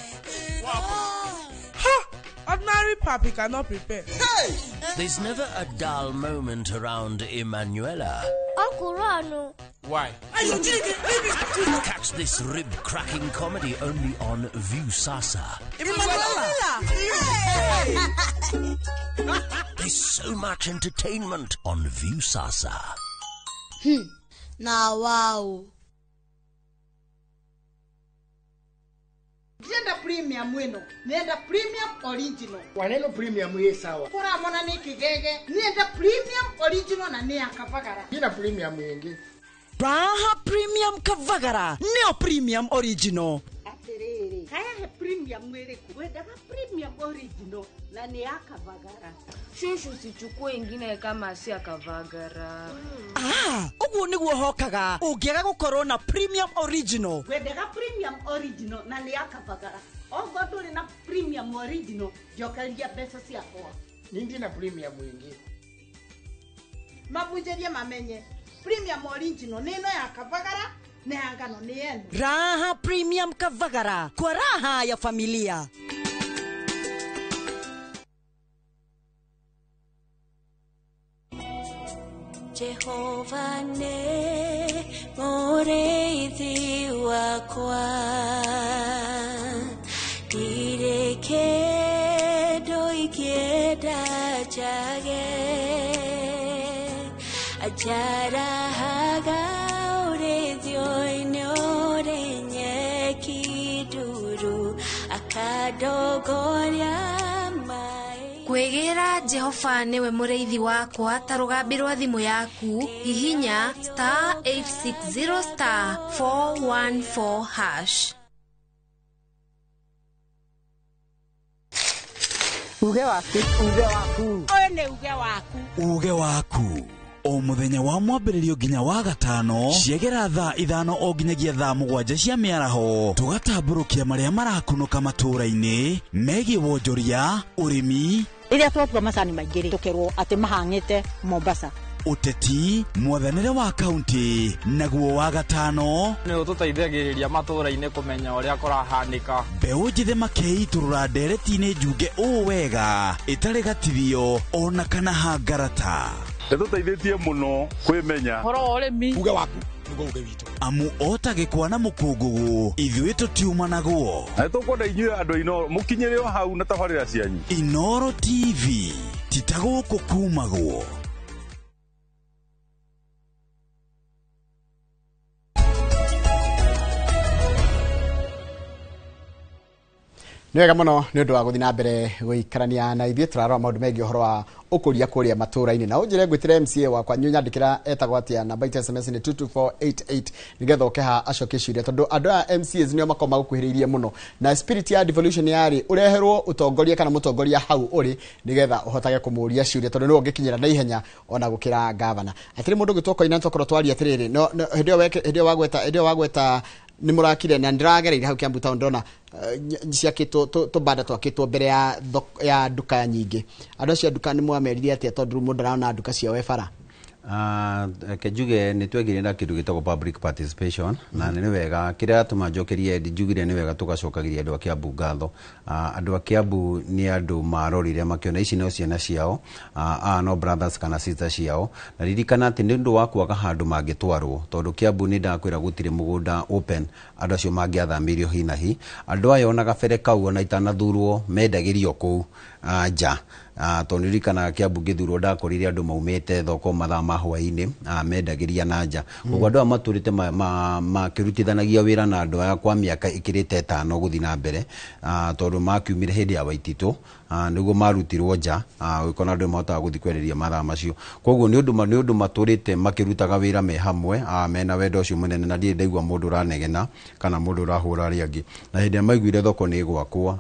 What happened? Ha! Ordinary papi cannot prepare. Hey! There's never a dull moment around Emanuela. Uncle Rano. Why? Catch this rib-cracking comedy only on Viusasa. Emanuela! There's so much entertainment on Viusasa. Now, wow. Nenda premium wino, nenda premium original. Waneno premium ye sawa. Kora mona ni kigege, nenda premium original na ni akavagara. Ina premium yengi. Raha premium kavagara, neo premium original. Atiriri, kaya he premium mwiriku, wendaga premium original na ni akavagara. Shushu sichukue ingine kama si akavagara. Ah, uguo niguo hokaga ungiaga gukorwo na premium original. Wendaga premium original na ni akavagara. Ogo nduri na premium original, njokeria mbeca ciakwa. Nindi na premium ingi. Mabunjerie mamenye premium original ni ino ya kavagara na ya ngano ni yenu. Raha premium kavagara kwa raha ya familia. Jehova ne mureithi wakwa, ndirĩ kĩndũ ingĩenda njage, anjarahaga ũrĩithio-inĩ ũrĩ nyeki nduru, akandongoria. Kwĩgĩra Jehova nĩwe mũrĩithi wakwa ta rũgambi rwa thimũ yaku, hihinya star 860 star 414 hash. Uge waku, uge waku. Ũyũ nĩ uge waku. Uge waku. O muthenya wa mwambĩrĩrio nginya wa gatano ciegera thaa 5 o nginyagia thaa 7 cia mĩaraho tũgatambũrũkia marĩa marakunũka matũũra-inĩ megiĩ wonjoria, ũrĩmi, rĩrĩa twatua macani maingĩ rĩ tũkerwo atĩ mahang'ĩte Mombasa, ũteti, mwathanĩre wa kaunti, naguo wa gatano nĩ ũtũteithagĩrĩria matũũra-inĩ kũmenya ũrĩa kũrahanĩka. Mbeũ njĩthĩ makeitũrũra ndereti-inĩ njunge ũũ wega ĩtarĩ gatithio ona kana hangarata. Nĩtũteithĩtie mũno kwĩmenya ũhoro wa ũrĩmi. Uge waku nĩguo uge witũ. Amu ota gĩkwa na mũkũngũgũ ithuĩ tũtiumanagwo. Na nĩtũkwenda inyuĩ andũ a Inooro mũkinyĩre o hau na tabarĩra cianyu. Inooro TV ti ta gũkũ kumagwo. Nĩ wega mũno nĩ ũndũ wa gũthiĩ na mbere gũikarania na ithuĩ tũrarora maũndũ megiĩ ũhoro wa ũkũria kũrĩa matũũra-inĩ. Na ũnjĩre ngwĩtĩre MCA wakwa nyandĩkĩra etagwo atĩa, namba itũ SMS nĩ 22488 nĩgetha ũke haha acokie ciũria, tondũ andũ aya MCAs nĩo makoragwo magũkuhĩrĩirie mũno na spirit ya devolution yarĩ ũreherwo ũtongoria kana mũtongoria hau ũrĩ nĩgetha ũhotage kũmũria ciũria, tondũ nĩwe ũngĩkinyĩra na ihenya ona gũkĩra gavana. Atĩrĩ mũndũ ũgĩtwo Koina twakorwo twaria atĩrĩrĩ, no hĩndĩ ĩyo wagweta nĩ mũrakire na ndĩragereire hau Kiambu town ndona ciakĩtwo tũbanda twakĩtwo mbere ya nduka nyingĩ. Andũ acio a nduka nĩ mwamerire atĩa, tondũ rĩu mũndũ arona nduka ciao e bara? Reke njuge nĩ twegire na kĩndũ gĩtagwo public participation na nĩ wega kĩrĩa atũma njokerie njugire nĩ wega tũgacokagĩria andũ a Kiambu ngatho. Andũ a Kiambu nĩ andũ marorire makĩona ici no ciana ciao, aya no brothers kana sisters ciao, na ririkana atĩ nĩ ũndũ wa kwaga handũ mangĩtwarwo, tondũ Kiambu nĩ ndakwĩra gũtirĩ mũgũnda open andũ acio mangĩathamĩrio hi na hi. Andũ aya ona gabere kau ona itanathurwo mendagĩrio kũu nja, tondũ nĩririkanaga Kiambu ngĩthurwo ndakorire andũ maumĩte thoko mathaa ma hwaĩ-inĩ mendagĩria na nja. Koguo andũ aya matũrĩte makĩrutithanagia wĩra na andũ aya kwa mĩaka ĩkĩrĩte 5 gũthiĩ na mbere, tondũ makiumire hĩndĩ ya Waititũ. Nĩguo marutirwo nja, ũgĩkona andũ mahotaga gũthiĩ kwenderia mathaa macio. Koguo nĩ ũndũ matũrĩte makĩrutaga wĩra me hamwe, mena wendo ũcio mũnene, na ndirĩ ndaigua mũndũ ũranegena kana mũndũ ũrahũra arĩa angĩ. Na hĩndĩ ĩrĩa maiguire thoko nĩ ĩgwakwo,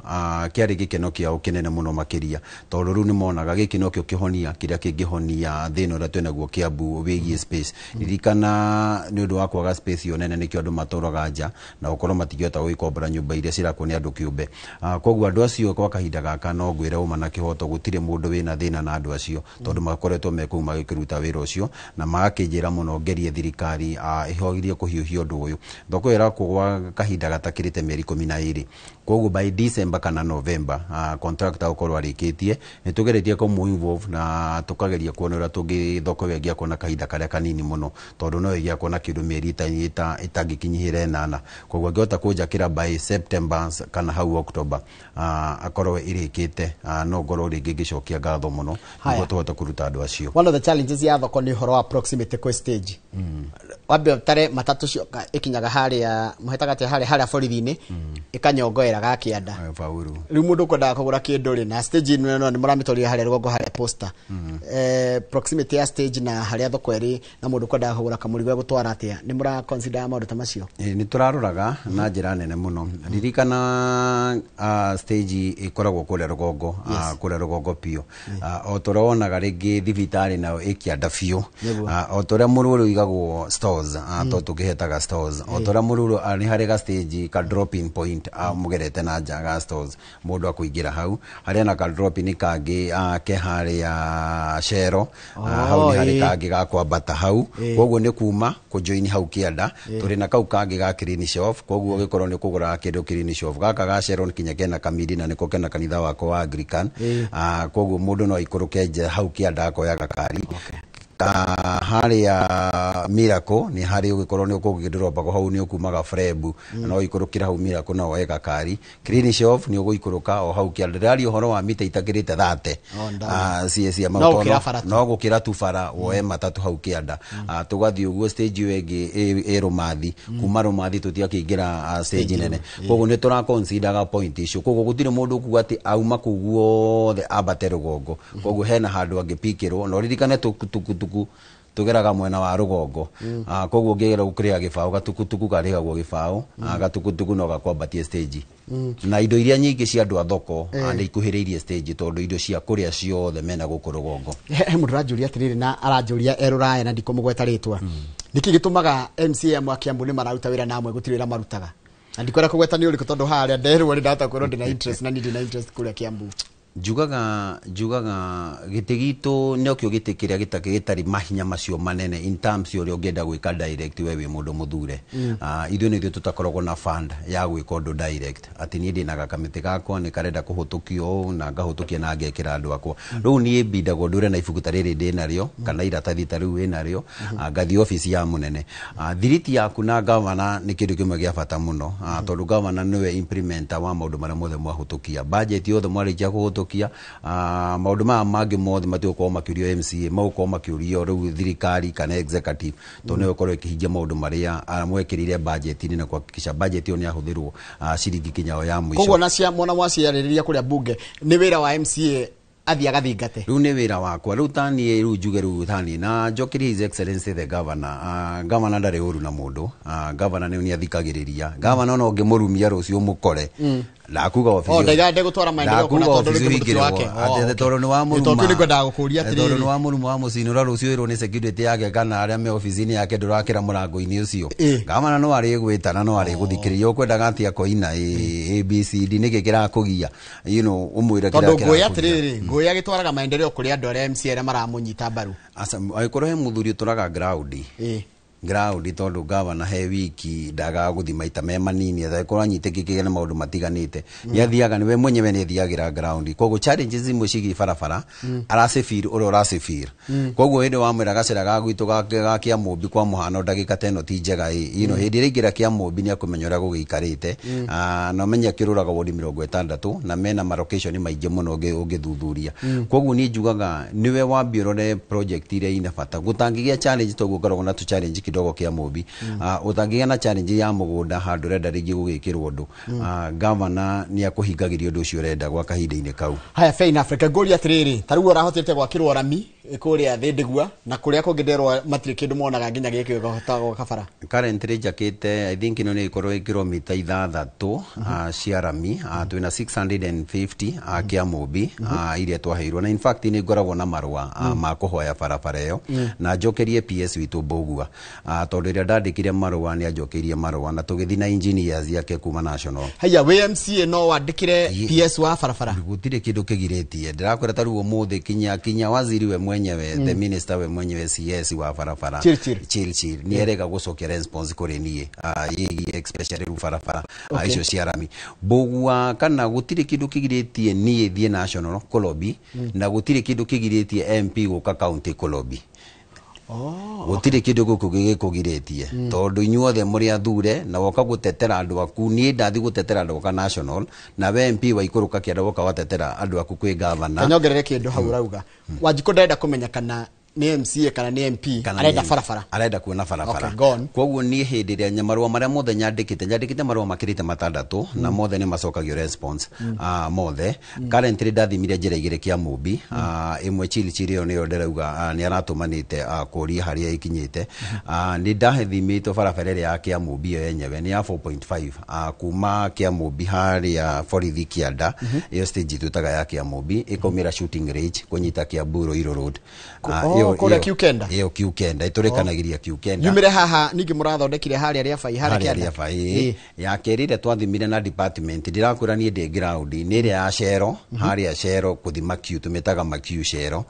kĩarĩ gĩkeno kĩao kĩnene mũno makĩria, tondũ rĩu nĩ monaga gĩkĩ nokĩo kĩhonia kĩrĩa kĩngĩhonia thĩna ũrĩa twĩnaguo Kiambu wĩgiĩ space. Ririkana nĩ ũndũ wa kwaga space ĩyo nene nĩkĩo andũ matũraga nja na gũkorwo matingĩhota gũgĩkombora nyũmba iria cirakwo nĩ andũ kĩũmbe. Koguo andũ acio kwa kahinda gaka no ngwĩre ũma na kĩhoto gũtirĩ mũndũ wĩna thĩna na andũ acio, tondũ makoretwo me kũu magĩkĩruta wĩra ũcio na magakĩnjĩra mũno ngerie thirikari ĩhogirie kũhiũhia ũndũ ũyũ. Thoko ĩyo ĩrakwo gwa kahinda gatakĩrĩte mĩeri 12. Koguo by December kana November, contractor gũkorwo arĩkĩtie. Nĩ tũgeretie kũmũ involve na tũkageria kuona ũrĩa tũngĩ thoko ĩyo ĩngĩakwo na kahinda karĩa kanini mũno, tondũ no ĩgĩakwo na kĩndũ mĩeri ĩtangĩkinyihĩra 8. Koguo angĩhota kũnjakĩra by September kana hau October, akorwo ĩrĩkĩte, no ngorwo rĩngĩ ngĩcokia ngatho mũno nĩguo tũhote kũruta andũ acio. One of the challenges ya thoko nĩ ũhoro wa proximity kwĩ stage. Wambe ũtare matatũ cio ĩkinyaga harĩa mũhetaga atĩa harĩa borithi-inĩ ĩkanyongoera gakĩanda. Faulu. Rĩu mũndũ ũkwendaga kũgũra kĩndũ rĩ na stage ĩno no nĩ mũramĩtwarire harĩa rũgongo harĩa posta. Proximity ya stage na harĩa thoko ĩrĩ na mũndũ ũkwendaga kũgũra kamũrigo egũtwara atĩa, nĩ mũra consider maũndũ ta macio? Nĩ tũraroraga na njĩra nene mũno. Ririkana stage ĩkoragwo kũrĩa rũgongo, kũrĩa rũgongo biũ. O ta ũrĩa wonaga rĩngĩ thibitarĩ nayo ĩkĩanda biũ. O ta ũrĩa mũrũrũ ũigagwo stores, tondũ tũkĩhetaga stores. O ta ũrĩa mũrũrũ nĩ harĩ ga stage ka drop in point, mũgerete na nja ga stores, mũndũ akũingĩra hau. Harĩa na ka drop in kangĩ ke harĩa Cero, hau nĩ harĩ kangĩ ga kwambata hau. Koguo nĩ kuma kũjoin hau kĩanda, tũrĩ na kau kangĩ ga clean shop. Koguo ũgĩkorwo nĩ ũkũgũra kĩndũ clean shop gaka ga Cero kinya kena kamiri na nĩko kena kanitha wakwa wa Anglican. Koguo mũndũ no aikũrũke nja hau kĩanda akoya gakari. Harĩa Miracle nĩ harĩ ũgĩkorwo nĩ ũkũgĩndũropa hau nĩ ũkumaga Frebu, no ũikũrũkĩra hau Miracle no woe gakari. Clean shop nĩ ũgũikũrũka o hau kĩanda. Ndĩraria ũhoro wa mita itakĩrĩte 30 cia no gũkĩra tu bara woe matatũ hau kĩanda. Tũgathiĩ ũguo stage ĩyo ĩngĩ ĩ Rũmathi, kuma Rũmathi tũtiakĩingĩra stage nene. Koguo nĩ tũra consider point icio. Koguo gũtirĩ mũndũ ũkuga atĩ auma kũu guothe ambate rũgongo. Koguo hena handũ angĩpikĩrwo, na ũririkane tukutuku tugeraga mwena wa rũgongo. Koguo ũngĩgera gũkĩrĩha gĩbaũ gatukutuku karĩhagwo gĩbaũ, gatukutuku no gakwambatie stage. Na indo iria nyingĩ cia andũ a thoko nĩ ikuhĩrĩirie stage, tondũ indo cia kũrĩa ciothe mena gũkũ rũgongo. He mũndũ ũranjũria atĩrĩrĩ na aranjũria e Rũraya na ndikũmũgweta rĩtwa, nĩkĩ gĩtũmaga MCA a Kiambu nĩ mararuta wĩra na amwe gũtirĩ wĩra marutaga? Na ndikwenda kũgweta nĩ ũrĩkũ tondũ harĩa nderwo nĩ ndahota kwĩrwo ndĩna interest na niĩ ndĩna interest kũrĩa Kiambu. Njugaga gĩtĩ gitũ nĩokĩo gĩtĩ kĩrĩa gĩtarĩ mahinya macio manene in terms ũrĩa ũngĩenda gwĩka direct we wĩ mũndũ mũthure. Ithuĩ nĩ ithuĩ tũtakoragwo na fund ya gwĩka ũndũ direct, atĩ niĩ ndĩna gakamĩtĩ gakwa nĩ karenda kũhũtũkio ũũ na ngahũtũkia na ngekĩra andũ akwa. Rĩu niĩ mbindagwo ndũre na ibuku ta rĩrĩ ndĩnarĩo kana iratathi ta rĩu wĩnarĩo, ngathiĩ obici ya mũnene. Thiriti yaku na gavana nĩ kĩndũ kĩmwe gĩa bata mũno, tondũ gavana nĩwe implementer wa maũndũ marĩa mothe mwahũtũkia. Budget yothe mwarĩkia kũhũtũkia, maũndũ maya mangĩ mothe matigũkorwo makĩũrio MCA, magũkorwo makĩũrio rĩu thirikari kana executive, tondũ nĩyo ĩkorwo ĩkĩhingia maũndũ marĩa mwekĩrire budget-inĩ na kuhakikisha budget ĩyo nĩyahũthĩrwo ciringi kinya o ya mũico. Koguo na mwana mwaciarĩrĩria kũrĩa bunge nĩ wĩra wa MCA athiĩ agathingate? Rĩu nĩ wĩra wakwa rĩu taniĩ rĩu njuge rĩu taniĩ na njokerie His Excellency the Governor. Governor ndarĩ ũru na mũndũ, Governor nĩ athikagĩrĩria. Governor no ũngĩmũrumia rũciũ ũmũkore ndakuga obici ndaiga ndegũtwara maendeleo kuna tondũ rĩngĩ mũtĩ wake tondũ nĩ wa mũruma tondũ nĩngwendaga gũkũria atĩrĩrĩ tondũ nĩ wa mũruma wa mũcinũra rũciũ ĩrwo nĩ security yake kana arĩa me obici-inĩ yake ndũrakĩra mũrango-inĩ ũcio. Gavana no arĩgwĩta na no arĩgũthikĩrĩria ũkwendaga atĩa koina ABCD nĩkĩ kĩrakũgia, you know, ũmwĩre kĩrĩa tondũ ngũĩ atĩrĩrĩ ngũĩ agĩtwaraga maendeleo kũrĩ andũ arĩa MCA arĩa maramũnyita mbaru. Angĩkorwo he mũthuri ũtũraga ground ground tondu gavana he wiki ndagaga guthi maita me manini akorwo anyitĩkĩkĩte na maũndũ matiganĩte nĩathiaga niwe mwenyewe nĩathiagĩra ground koguo challenges imwe cigiĩ barabara aracifeel ũrĩa ũracifeel koguo hĩndĩ wamwĩra gacĩra ga gwitũ ga Kĩamũmbi kwa mũhano ndagĩka ta ĩno ti njega ĩ you know hĩndĩ ĩrĩa aingĩra Kĩamũmbi nĩakũmenya ũrĩa gũgĩikarĩte na ũmenye akĩrũraga wodi 60 na mena malocation maingĩ mũno ũngĩthuthuria koguo niĩ njugaga nĩwe wambie ũrore project iria ina bata gũtangĩgĩa challenge toguo ngoragwo na tũ challenge kidogo Kĩamũmbi. Ũtangĩgĩa na challenge ya mũgũnda handũ ũrenda rĩngĩ gũgĩkĩrwo ũndũ, gavana nĩ akũhingagĩria ũndũ ũcio ũrenda gwa kahinda-inĩ kau. Haya, fair enough. Reke ngũrie atĩrĩrĩ, ta rĩu ũrahotete gwakĩrwo rami kũrĩa Thĩndĩgua na kũrĩa kũngĩ nderwo matirĩ kĩndũ monaga nginya gĩkĩ gĩkahota gwaka bara. Currently njakĩte, I think ĩno nĩ ĩkorwo ĩ kilomita 6 cia rami. Twĩna 650 Kĩamũmbi iria twaheirwo, na in fact nĩ ngoragwo na marũa ma kũhoya barabara ĩyo na njokerie PS witũ Mbũgua, tondũ ĩrĩa ndandĩkire marũa nĩ anjokeirie marũa na tũgĩthiĩ na engineers yake kuma national. Haya, wĩ MCA no wandĩkĩre PS wa barabara? Gũtirĩ kĩndũ kĩgirĩtie. Ndĩrakwĩra ta rĩu ũmũthĩ kinya waziri we mwenyewe, the minister we mwenyewe, CS wa barabara. Chirchir. Chirchir nĩ erega gũcokia response kũrĩ niĩ ĩgiĩ especially rĩu barabara icio cia rami. Mbũgua kana gũtirĩ kĩndũ kĩgirĩtie niĩ thiĩ national kũlobby, na gũtirĩ kĩndũ kĩgirĩtie MP gũka county kũlobby. Gũtirĩ kĩndũ gũkũ gĩgĩkũgirĩtie, tondũ inyuothe mũrĩ athure na woka gũtetera andũ aku. Niĩ ndathi gũtetera andũ aka national, na we MP waikũrũka kĩanda woka watetera andũ aku kwĩ gavana. Kanyongerere kĩndũ hau ũrauga. Wanjikũ ndarenda kũmenya kana nĩ MCA kana nĩ MP. Kana arenda nĩ- barabara. Arenda kuona barabara. Okay, go on. Koguo niĩ hĩndĩ ĩrĩa marũa marĩa mothe nyandĩkĩte marũa makĩrĩte 6 na mothe nĩ macokagio response. Mothe. Currently ndathimire njĩra 2 Kĩamũmbi, ĩmwe Chirichiri ĩyo nĩyo ndĩrauga nĩ aratũmanĩte kũria harĩa ĩkinyĩte. Nĩ ndathimĩtwo barabara ĩrĩa ya Kĩamũmbi ĩyo yenyewe nĩ ya 4.5 kuma Kĩamũmbi harĩa borithi kĩanda, ĩyo stage twĩtaga ya Kĩamũmbi, ĩkaumĩra shooting range kũnyita Kiambu Ruiru Road. Oh, kũrĩa Q9. Ĩyo Q9 ĩtũrĩkanagĩria Q9. Yumire haha ningĩ mũrathondekire harĩa rĩa bai harĩa harĩa kĩanda. Rĩa bai ya kerĩ ĩrĩa twathimire na department, ndĩrakwĩra niĩ ndĩ ground, nĩ ĩrĩa ya Cero harĩa Cero kũthima Q, tũmĩtaga ma Q Cero.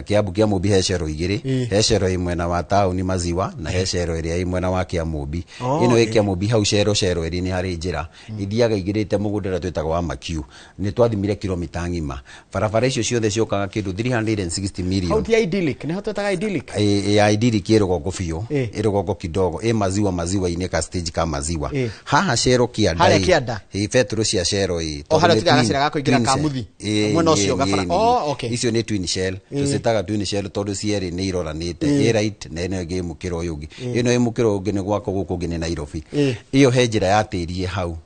Kiambu Kĩamũmbi he Cero 2, he Cero ĩ mwena wa taũni Maziwa na he Cero ĩrĩa ĩ mwena wa Kĩamũmbi. Ĩno ĩ Kĩamũmbi hau Cero Cero ĩrĩ nĩ harĩ njĩra ithiaga igĩrĩte mũgũnda ũrĩa twĩtaga wa Makiu. Nĩ twathimire kilomita ng'ima. Barabara icio ciothe ciokaga kĩndũ 360 million. Hau ti idyllic, nĩho twĩtaga idyllic. Ya idyllic ĩ rũgongo biũ, ĩ rũgongo kidogo, ĩ maziwa maziwa-inĩ ka stage ka maziwa. Haha Cero kĩanda. Harĩa kĩanda? Ĩ betũrũ cia Cero ĩ. O harĩa tiga gacĩra ga kũingĩra Kamuthi. Mwena ũcio gabara. Oh, okay. Icio nĩ twin shell. Tũcitaga twin shell tondũ cierĩ nĩ iroranĩte, ĩ right na ĩno ĩngĩ ĩ mũkĩra ũyũ ũngĩ. Ĩno ĩ mũkĩra ũyũ ũngĩ nĩ gwakwa, gũkũ ũngĩ nĩ Nairobi. Ĩyo he njĩra ya tĩri ĩ hau.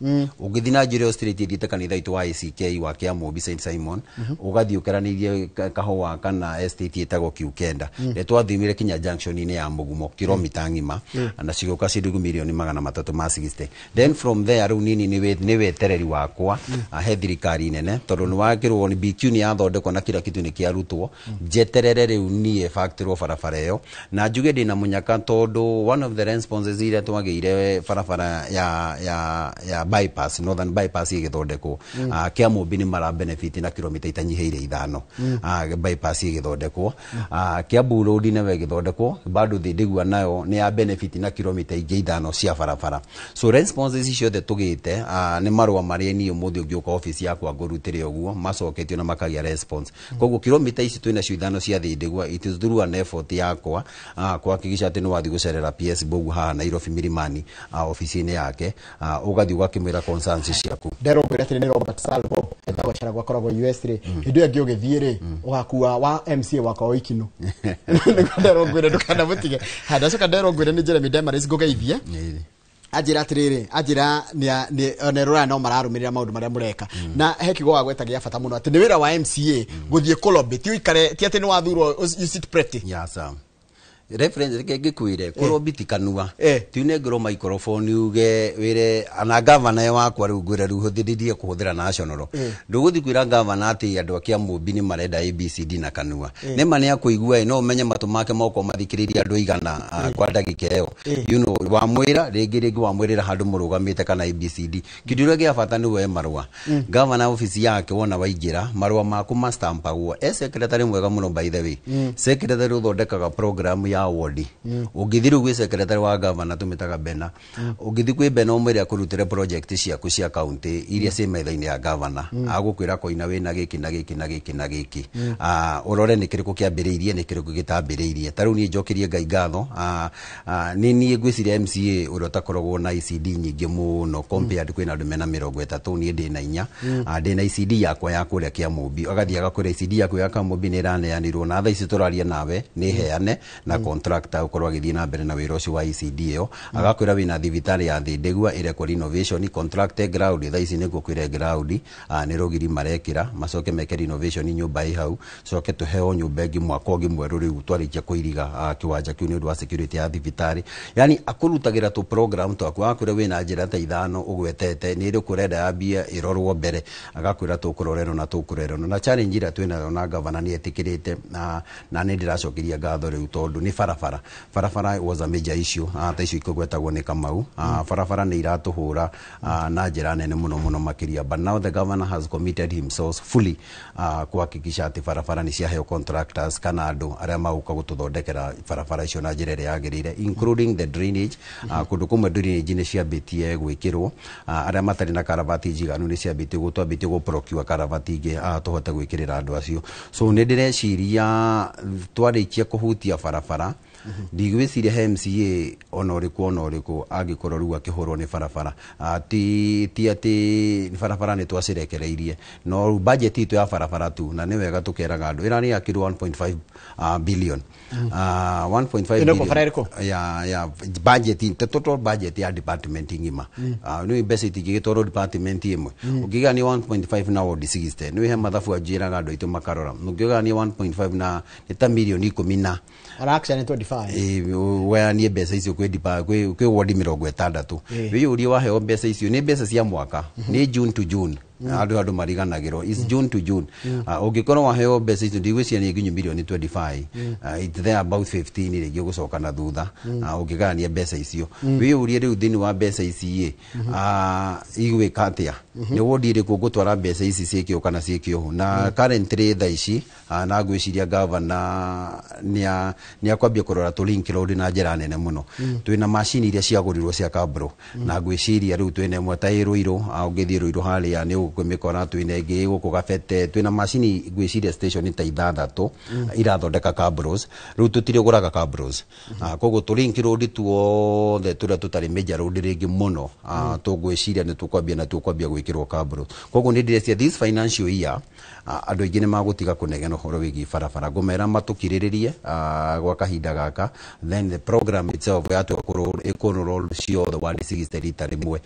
Ũngĩthiĩ na njĩra ĩyo straight ĩthiĩte kanitha witũ wa ACK wa Kĩamũmbi St Simon, ũgathiĩ ũkeranĩirie kahũa kana estate ĩtagwo Q9. Nĩ twathimire kinya junction-inĩ ya Mũgumo kilomita ng'ima na cigũka ciringi mirioni 360. Then from there rĩu nini nĩ wetereri wakwa he thirikari nene, tondũ nĩ wakĩrwo nĩ BQ nĩ yathondekwo na kila kitu nĩ kĩarutwo. Njeterere rĩu niĩ factory barabara ĩyo na njuge ndĩna mũnyaka, tondũ one of the responses iria twagĩire barabara ya bypass, northern bypass ĩgĩthondekwo, Kĩamũmbi nĩ mara benefit na kilomita itanyihĩire 5. Bypass ĩgĩthondekwo, Kiambu Road nayo ĩgĩthondekwo bado Thĩndĩgua nayo nĩ ya benefit na kilomita ingĩ 5 cia barabara. So responses ici ciothe tũgĩte nĩ marũa marĩa niĩ ũmũthĩ ũngĩũka office yakwa ngũrutĩre ũguo macoketio na makagĩa response. Koguo kilomita ici twĩna cio 5 cia Thĩndĩgua, it is through an effort yakwa kuhakikisha atĩ nĩ wathiĩ gũcerera PS Mbogu haha Nairobi Milimani, ofici-inĩ yake, ũgathiĩ ũgakĩmwĩra concerns ciaku. Nderwo ngwĩre atĩrĩ, nĩ Robert Salvo etagwo Caragua, akoragwo US rĩ, hĩndĩ ĩyo ĩngĩ ũgĩthiĩ rĩ ũgakua wa MCA wakwa wa Ikinu, nĩguo nderwo ngwĩre ndũkanamũtige. Haya, ndacoka nderwo ngwĩre nĩ Jeremy Demaris ngũgeithie, anjĩra atĩrĩrĩ, anjĩra ona rũraya no mararũmĩrĩra maũndũ marĩa mũreka, na he kiugo wagweta gĩa bata mũno atĩ nĩ wĩra wa MCA gũthiĩ kũlobby, ti ũikare, ti atĩ nĩ wathurwo you sit pretty. Ya sir. Reference reke ngĩkwĩre kũrobby ti kanua, ti ũnengerwo microphone uge wĩre ana gavana wakwa rĩu ngwĩre rĩu hũthĩrĩrie kũhũthĩra national. Ndũgũthiĩ kwĩra gavana atĩ andũ a Kĩamũmbi nĩ marenda ABCD na kanua. Nĩma nĩ akũigua ĩ, no ũmenye matũ make moko mathikĩrĩria andũ aigana kwa ndagĩka ĩyo. You know, wamwĩra rĩngĩ wamwĩrĩra handũ mũrũgamĩte kana ABCD. Kĩndũ kĩrĩa gĩa bata nĩ woe marũa. Gavana ofici yake wona waingĩra marũa maku mastampagwo. E secretary mwega mũno by the way. Secretary ũthondekaga program ya ward. Ũngĩthiĩ rĩu gwĩ secretary wa gavana tũmĩtaga Bena, ũngĩthiĩ kwĩ Bena ũmwĩre akũrutĩre project ciaku cia county iria ciĩ metha-inĩ ya gavana, agũkwĩra koina wĩna gĩkĩ na gĩkĩ na gĩkĩ na gĩkĩ, ũrore nĩ kĩrĩkũ kĩambĩrĩirie nĩ kĩrĩkũ gĩtambĩrĩirie. Ta rĩu niĩ njokerie Ngai ngatho, nĩ niĩ ngwĩciria MCA ũrĩa ũtakoragwo na ICD nyingĩ mũno compared kwĩna andũ mena 30, niĩ ndĩna 4. Ndĩna ICD yakwa ya kũrĩa Kĩamũmbi, agathiĩ agakwĩra ICD yaku ya Kĩamũmbi nĩ ĩraneanirwo na thaa ici tũraria nawe nĩ heane na Contractor ũkorwo agĩthiĩ na mbere na wĩra ũcio wa ECD ĩyo, agakwĩra wĩna thibitarĩ ya Thĩndĩgua ĩrekwo renovation, contract ground thaa ici nĩguo kwĩre ground nĩ rũgiri marekĩra, macoke meke renovation nyũmba ĩ hau, coke tũheo nyũmba ĩngĩ mwaka ũngĩ mwerũ rĩu twarĩkia kũiriga kĩwanja kĩu nĩ ũndũ wa security ya thibitarĩ. Yani akũrutagĩra tũ program twaku, agakwĩra wĩna njĩra ta 5 ũgwetete, nĩ ĩrĩkũ ũrenda yambie ĩrorwo mbere, agakwĩra tũkũrora ĩno na tũkũrora ĩno. Na challenge ĩrĩa twĩnayo na gavana nĩ etĩkĩrĩte na nĩ ndĩracokeria ngatho rĩu tondũ nĩ barabara. Barabara was a major issue, ta icio ikũgwetagwo nĩ Kamau. Barabara nĩ iratũhũra na njĩra nene mũno mũno makĩria, but now the governor has committed himself fully kuhakikisha atĩ barabara nĩ ciaheo contractors kana andũ arĩa magũka gũtũthondekera barabara icio na njĩra ĩrĩa yagĩrĩire, including the drainage. Kũndũ kũmwe drainage nĩ ciambĩtie gwĩkĩrwo, arĩa matarĩ na karavati njiganu nĩ ciambĩtie twambĩtie gũ procure karavati ingĩ tũhote gwĩkĩrĩra andũ acio. So nĩ ndĩreciria twarĩkia kũhutia barabara, ndigwĩciria he MCA ona ũrĩkũ angĩkorwo rĩu akĩhũrwo nĩ barabara. Ti atĩ barabara nĩ twacirekereirie, no rĩu budget itũ ya barabara tu, na nĩ wega tũkeraga andũ ĩrarĩ yakirwo 1.5 billion. 1.5 billion ya budget, total budget ya department ng'ima. Nĩ mbeca itingĩgĩtwarwo department ĩmwe. Ũngĩgania 1.5 na ward 60, nĩ he mathabu anjĩraga andũ aitũ makarora, ũngĩgania 1.5 na nĩ ta mirioni 10 na Actually 25. Weyanie mbeca icio kwĩ ward 60. Wĩyũrie waheo mbeca icio nĩ mbeca cia mwaka, nĩ June to June. Andũ mariganagĩrwo is June to June. Ũngĩkorwo waheo mbeca icio ndigwĩciria nĩ nginya mirioni 25, it's there about 15 rĩngĩ ũgũcoka na thutha ũngĩgayania mbeca icio. Wĩyũrie rĩu thĩinĩ wa mbeca ici ĩ igwĩka atĩa, nĩ wodi ĩrĩkũ ũgũtwara mbeca ici ciĩke ũũ kana ciĩke ũũ. Na currently thaa ici na ngwĩciria gavana nĩ akwambia kũrora tũ link road na njĩra nene mũno. Twĩna macini iria ciagũrirwo cia Kabro, na ngwĩciria rĩu twĩna ĩmwe ta ĩ Ruiru, ũngĩthiĩ Ruiru harĩa nĩ ũkũmĩkora, twĩna ĩngĩ gũkũ Gabete, twĩna macini ngwĩciria station ta 6 irathondeka cabros. Rĩu tũtirĩgũraga cabros, koguo tũ link road tuothe tũrĩa tũtarĩ major road rĩngĩ mũno tũngwĩciria nĩ tũkwambia na tũkwambia gwĩkĩrwo cabros. Koguo nĩ ndĩreciria this financial year andũ aingĩ nĩ magũtiga kũnegena ũhoro wĩgiĩ barabara, ngũmera matũkirĩrĩrie gwa kahinda gaka, then the program itself yatua ĩkũrorwo ciothe ward 60 rita rĩmwe.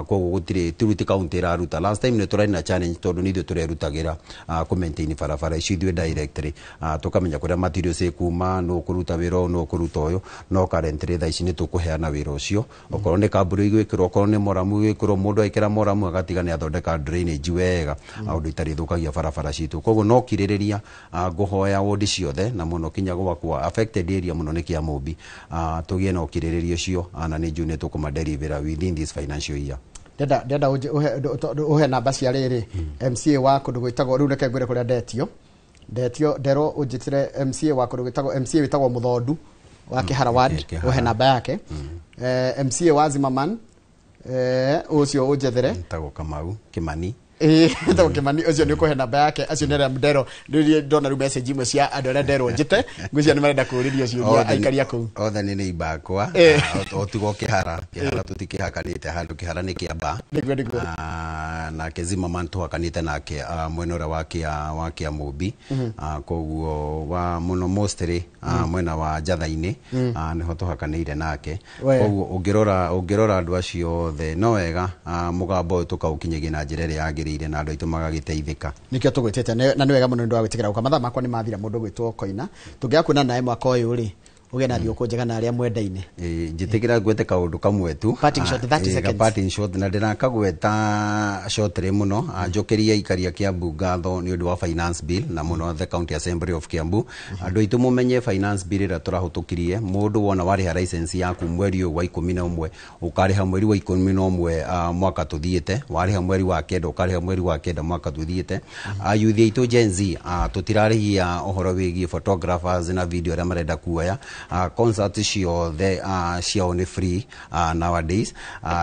Koguo gũtirĩ ti county ĩraruta. Last time nĩ tũrarĩ na challenge tondũ nĩ ithuĩ tũrerutagĩra kũ maintain barabara icio ithuĩ directly, tũkamenya kũrĩa materials ĩkuma, nũ ũkũruta wĩra ũyũ, nũ ũkũruta ũyũ, no currently thaa ici nĩ tũkũheana wĩra ũcio. Okorwo nĩ kamburu igwĩkĩrwo, okorwo nĩ moramu igwĩkĩrwo, mũndũ ekĩra moramu agatiga nĩ athondeka drainage wega, ũndũ itarĩ thũkagia barabara citũ. Koguo no kirĩrĩria ngũhoya wodi ciothe na mũno kinya gwakwa affected area mũno nĩ Kĩamũmbi, tũgĩe na ũkirĩrĩria ũcio, na nĩ njũĩ nĩ tũkũmaderivera within this financial year. Ndenda ũhe namba cia rĩrĩ MCA wa kũndũ gwĩtagwo, rĩu reke ngwĩre kũrĩa ndetio nderwo ũnjĩtĩre MCA wa kũndũ gwĩtagwo MCA wĩtagwo Mũthondu wa Kĩhara ward, ũhe namba yake. MCA wa Zimmerman ũcio ũnjethere wĩtagwo Kamau Kimani. Wĩtagwo Kimani, ũcio nĩ ũkũhe namba yake. Acio nĩ arĩa nderwo, rĩrĩa ndona rĩu message imwe cia andũ arĩa nderwo njĩte, ngwĩciria nĩ marenda kũũrĩrio ciũria aikari a kũu. Othe nĩ neighbor akwa, o tigo Kĩhara tũtikĩhakanĩte handũ, Kĩhara nĩ Kĩamba. Nĩguo. Nake Zimmerman tũhakanĩte nake mwena ũrĩa wa Kĩamũmbi, koguo wa mũno mostly mwena wa Njatha-inĩ nĩho tũhakanĩire nake. Koguo ũngĩrora andũ acio othe no wega mũgambo ũyũ tũkaũkinyagia na njĩra ĩrĩa yagĩrĩire na andũ aitũ magagĩteithĩka. Nĩkĩo tũgwĩtĩte, na nĩ wega mũno nĩ ũndũ wa gwĩtĩkĩra gũka. Mathaa makwa nĩ mathira, mũndũ ũgwĩtwo Koina. Tũngĩaga kuonana nawe mwaka ũyũ rĩ, ũgĩe na thigũkũ njega na arĩa mwendaine. Njĩtĩkĩra ngwete kaũndũ kamwe tu. Parting shot, 30 seconds. Parting shot, na ndĩrakagweta shortly mũno. Njokeria aikari a Kiambu ngatho nĩ ũndũ wa finance bill na mũno the county assembly of Kiambu. Andũ aitũ mũmenye finance bill ĩrĩa tũrahĩtũkirie, mũndũ wona warĩha license yaku mweri ũyũ wa 11 ũkarĩha mweri wa 11 mwaka tũthiĩte, warĩha mweri wa 9 ũkarĩha mweri wa 9 mwaka tũthiĩte. Ayuthi aitũ Gen Z, tũtirarĩhia ũhoro wĩgiĩ photographers na video arĩa marenda kuoya. Concert ciothe ciao nĩ free nowadays.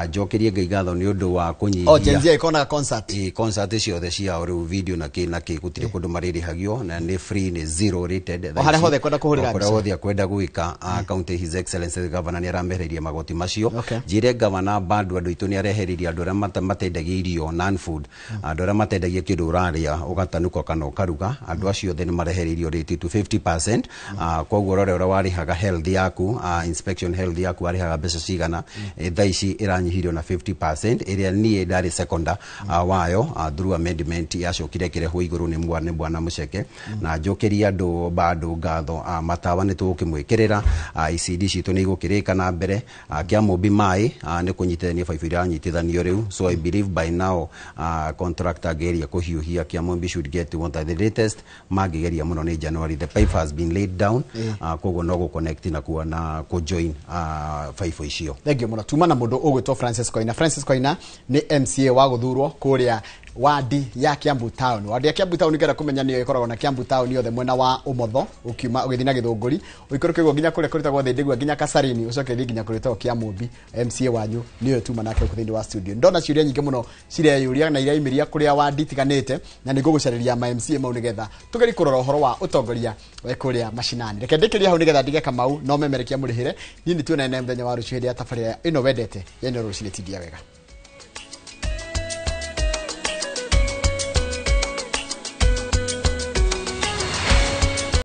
Njokerie Ngai ngatho nĩ ũndũ wa kũnyihia. Oh, Gen Z ĩkonaga concert. Concert ciothe ciao rĩu video na kĩ na kĩ gũtirĩ kũndũ marĩrĩhagio na nĩ free, nĩ zero rated. O harĩa hothe kwenda kũhũrĩra mbica. O harĩa hothe kwenda gwĩka, county His Excellency Governor nĩ aramehereirie magoti macio. Njĩre Governor bado andũ aitũ nĩ arehereirie andũ arĩa matendagia irio non food, andũ arĩa matendagia kĩndũ ũrarĩa ũgatanuka kana ũkaruga, andũ acio othe nĩ marehereirio rate to 50%. Koguo rore ũrĩa warĩhaga Waroraga health yaku, inspection health yaku warĩhaga mbeca cigana. Thaa ici ĩranyihirio na 50%, ĩrĩa niĩ ndarĩ seconder wayo, through amendment yacokire ĩkĩrehwo igũrũ nĩ mwana bwana Mũceke. Na njũkĩria andũ bado ngatho, matawa nĩ tũgũkĩmwĩkĩrĩra, ICD citũ nĩ igũkĩrĩka na mbere, Kĩamũmbi maĩ, nĩ kũnyitithania baibũ iranyitithanio rĩu. So I believe by now, contractor angĩgeria kũhiũhia, Kĩamũmbi should get water. The latest mangĩgeria mũno nĩ January. The pipe has been laid down, koguo no gũconnect na kuo na kũjoin baibũ icio. Thank you muno. Tuma na mundu ugwitwo Francis Koina. Francis Koina ni MCA wa guthurwo kuria wadi ya Kiambu Town. Wadi ya Kiambu Town ngera kumenya niyo ikoragwo na Kiambu Town yothe mwena wa umotho ukiuma ugithii na Githunguri, uikũrũke ũguo nginya kũrĩa kũrĩtagwo Thindigua, nginya Kasarini, ucoke ũthiĩ nginya kũrĩtagwo Kiamumbi. MCA wanyu niyo tuma nake gũkũ thĩinĩ wa studio. Ndona ciũria nyingĩ mũno cireyũria na iraimĩria kũrĩa wadi itiganĩte, na nĩ ngũgũcarĩria ma MCA mau nĩgetha tũgerie kũrora ũhoro wa ũtongoria wa kũrĩa macinani. Reke ndĩkĩrie hau nĩgetha ndige Kamau no memerekia mũrĩhĩre. Niĩ nĩ tuonane mũthenya wa rũciũ hĩndĩ ya tabarĩra ĩno wendete ya Inooro Rũcinĩ. Tindia wega.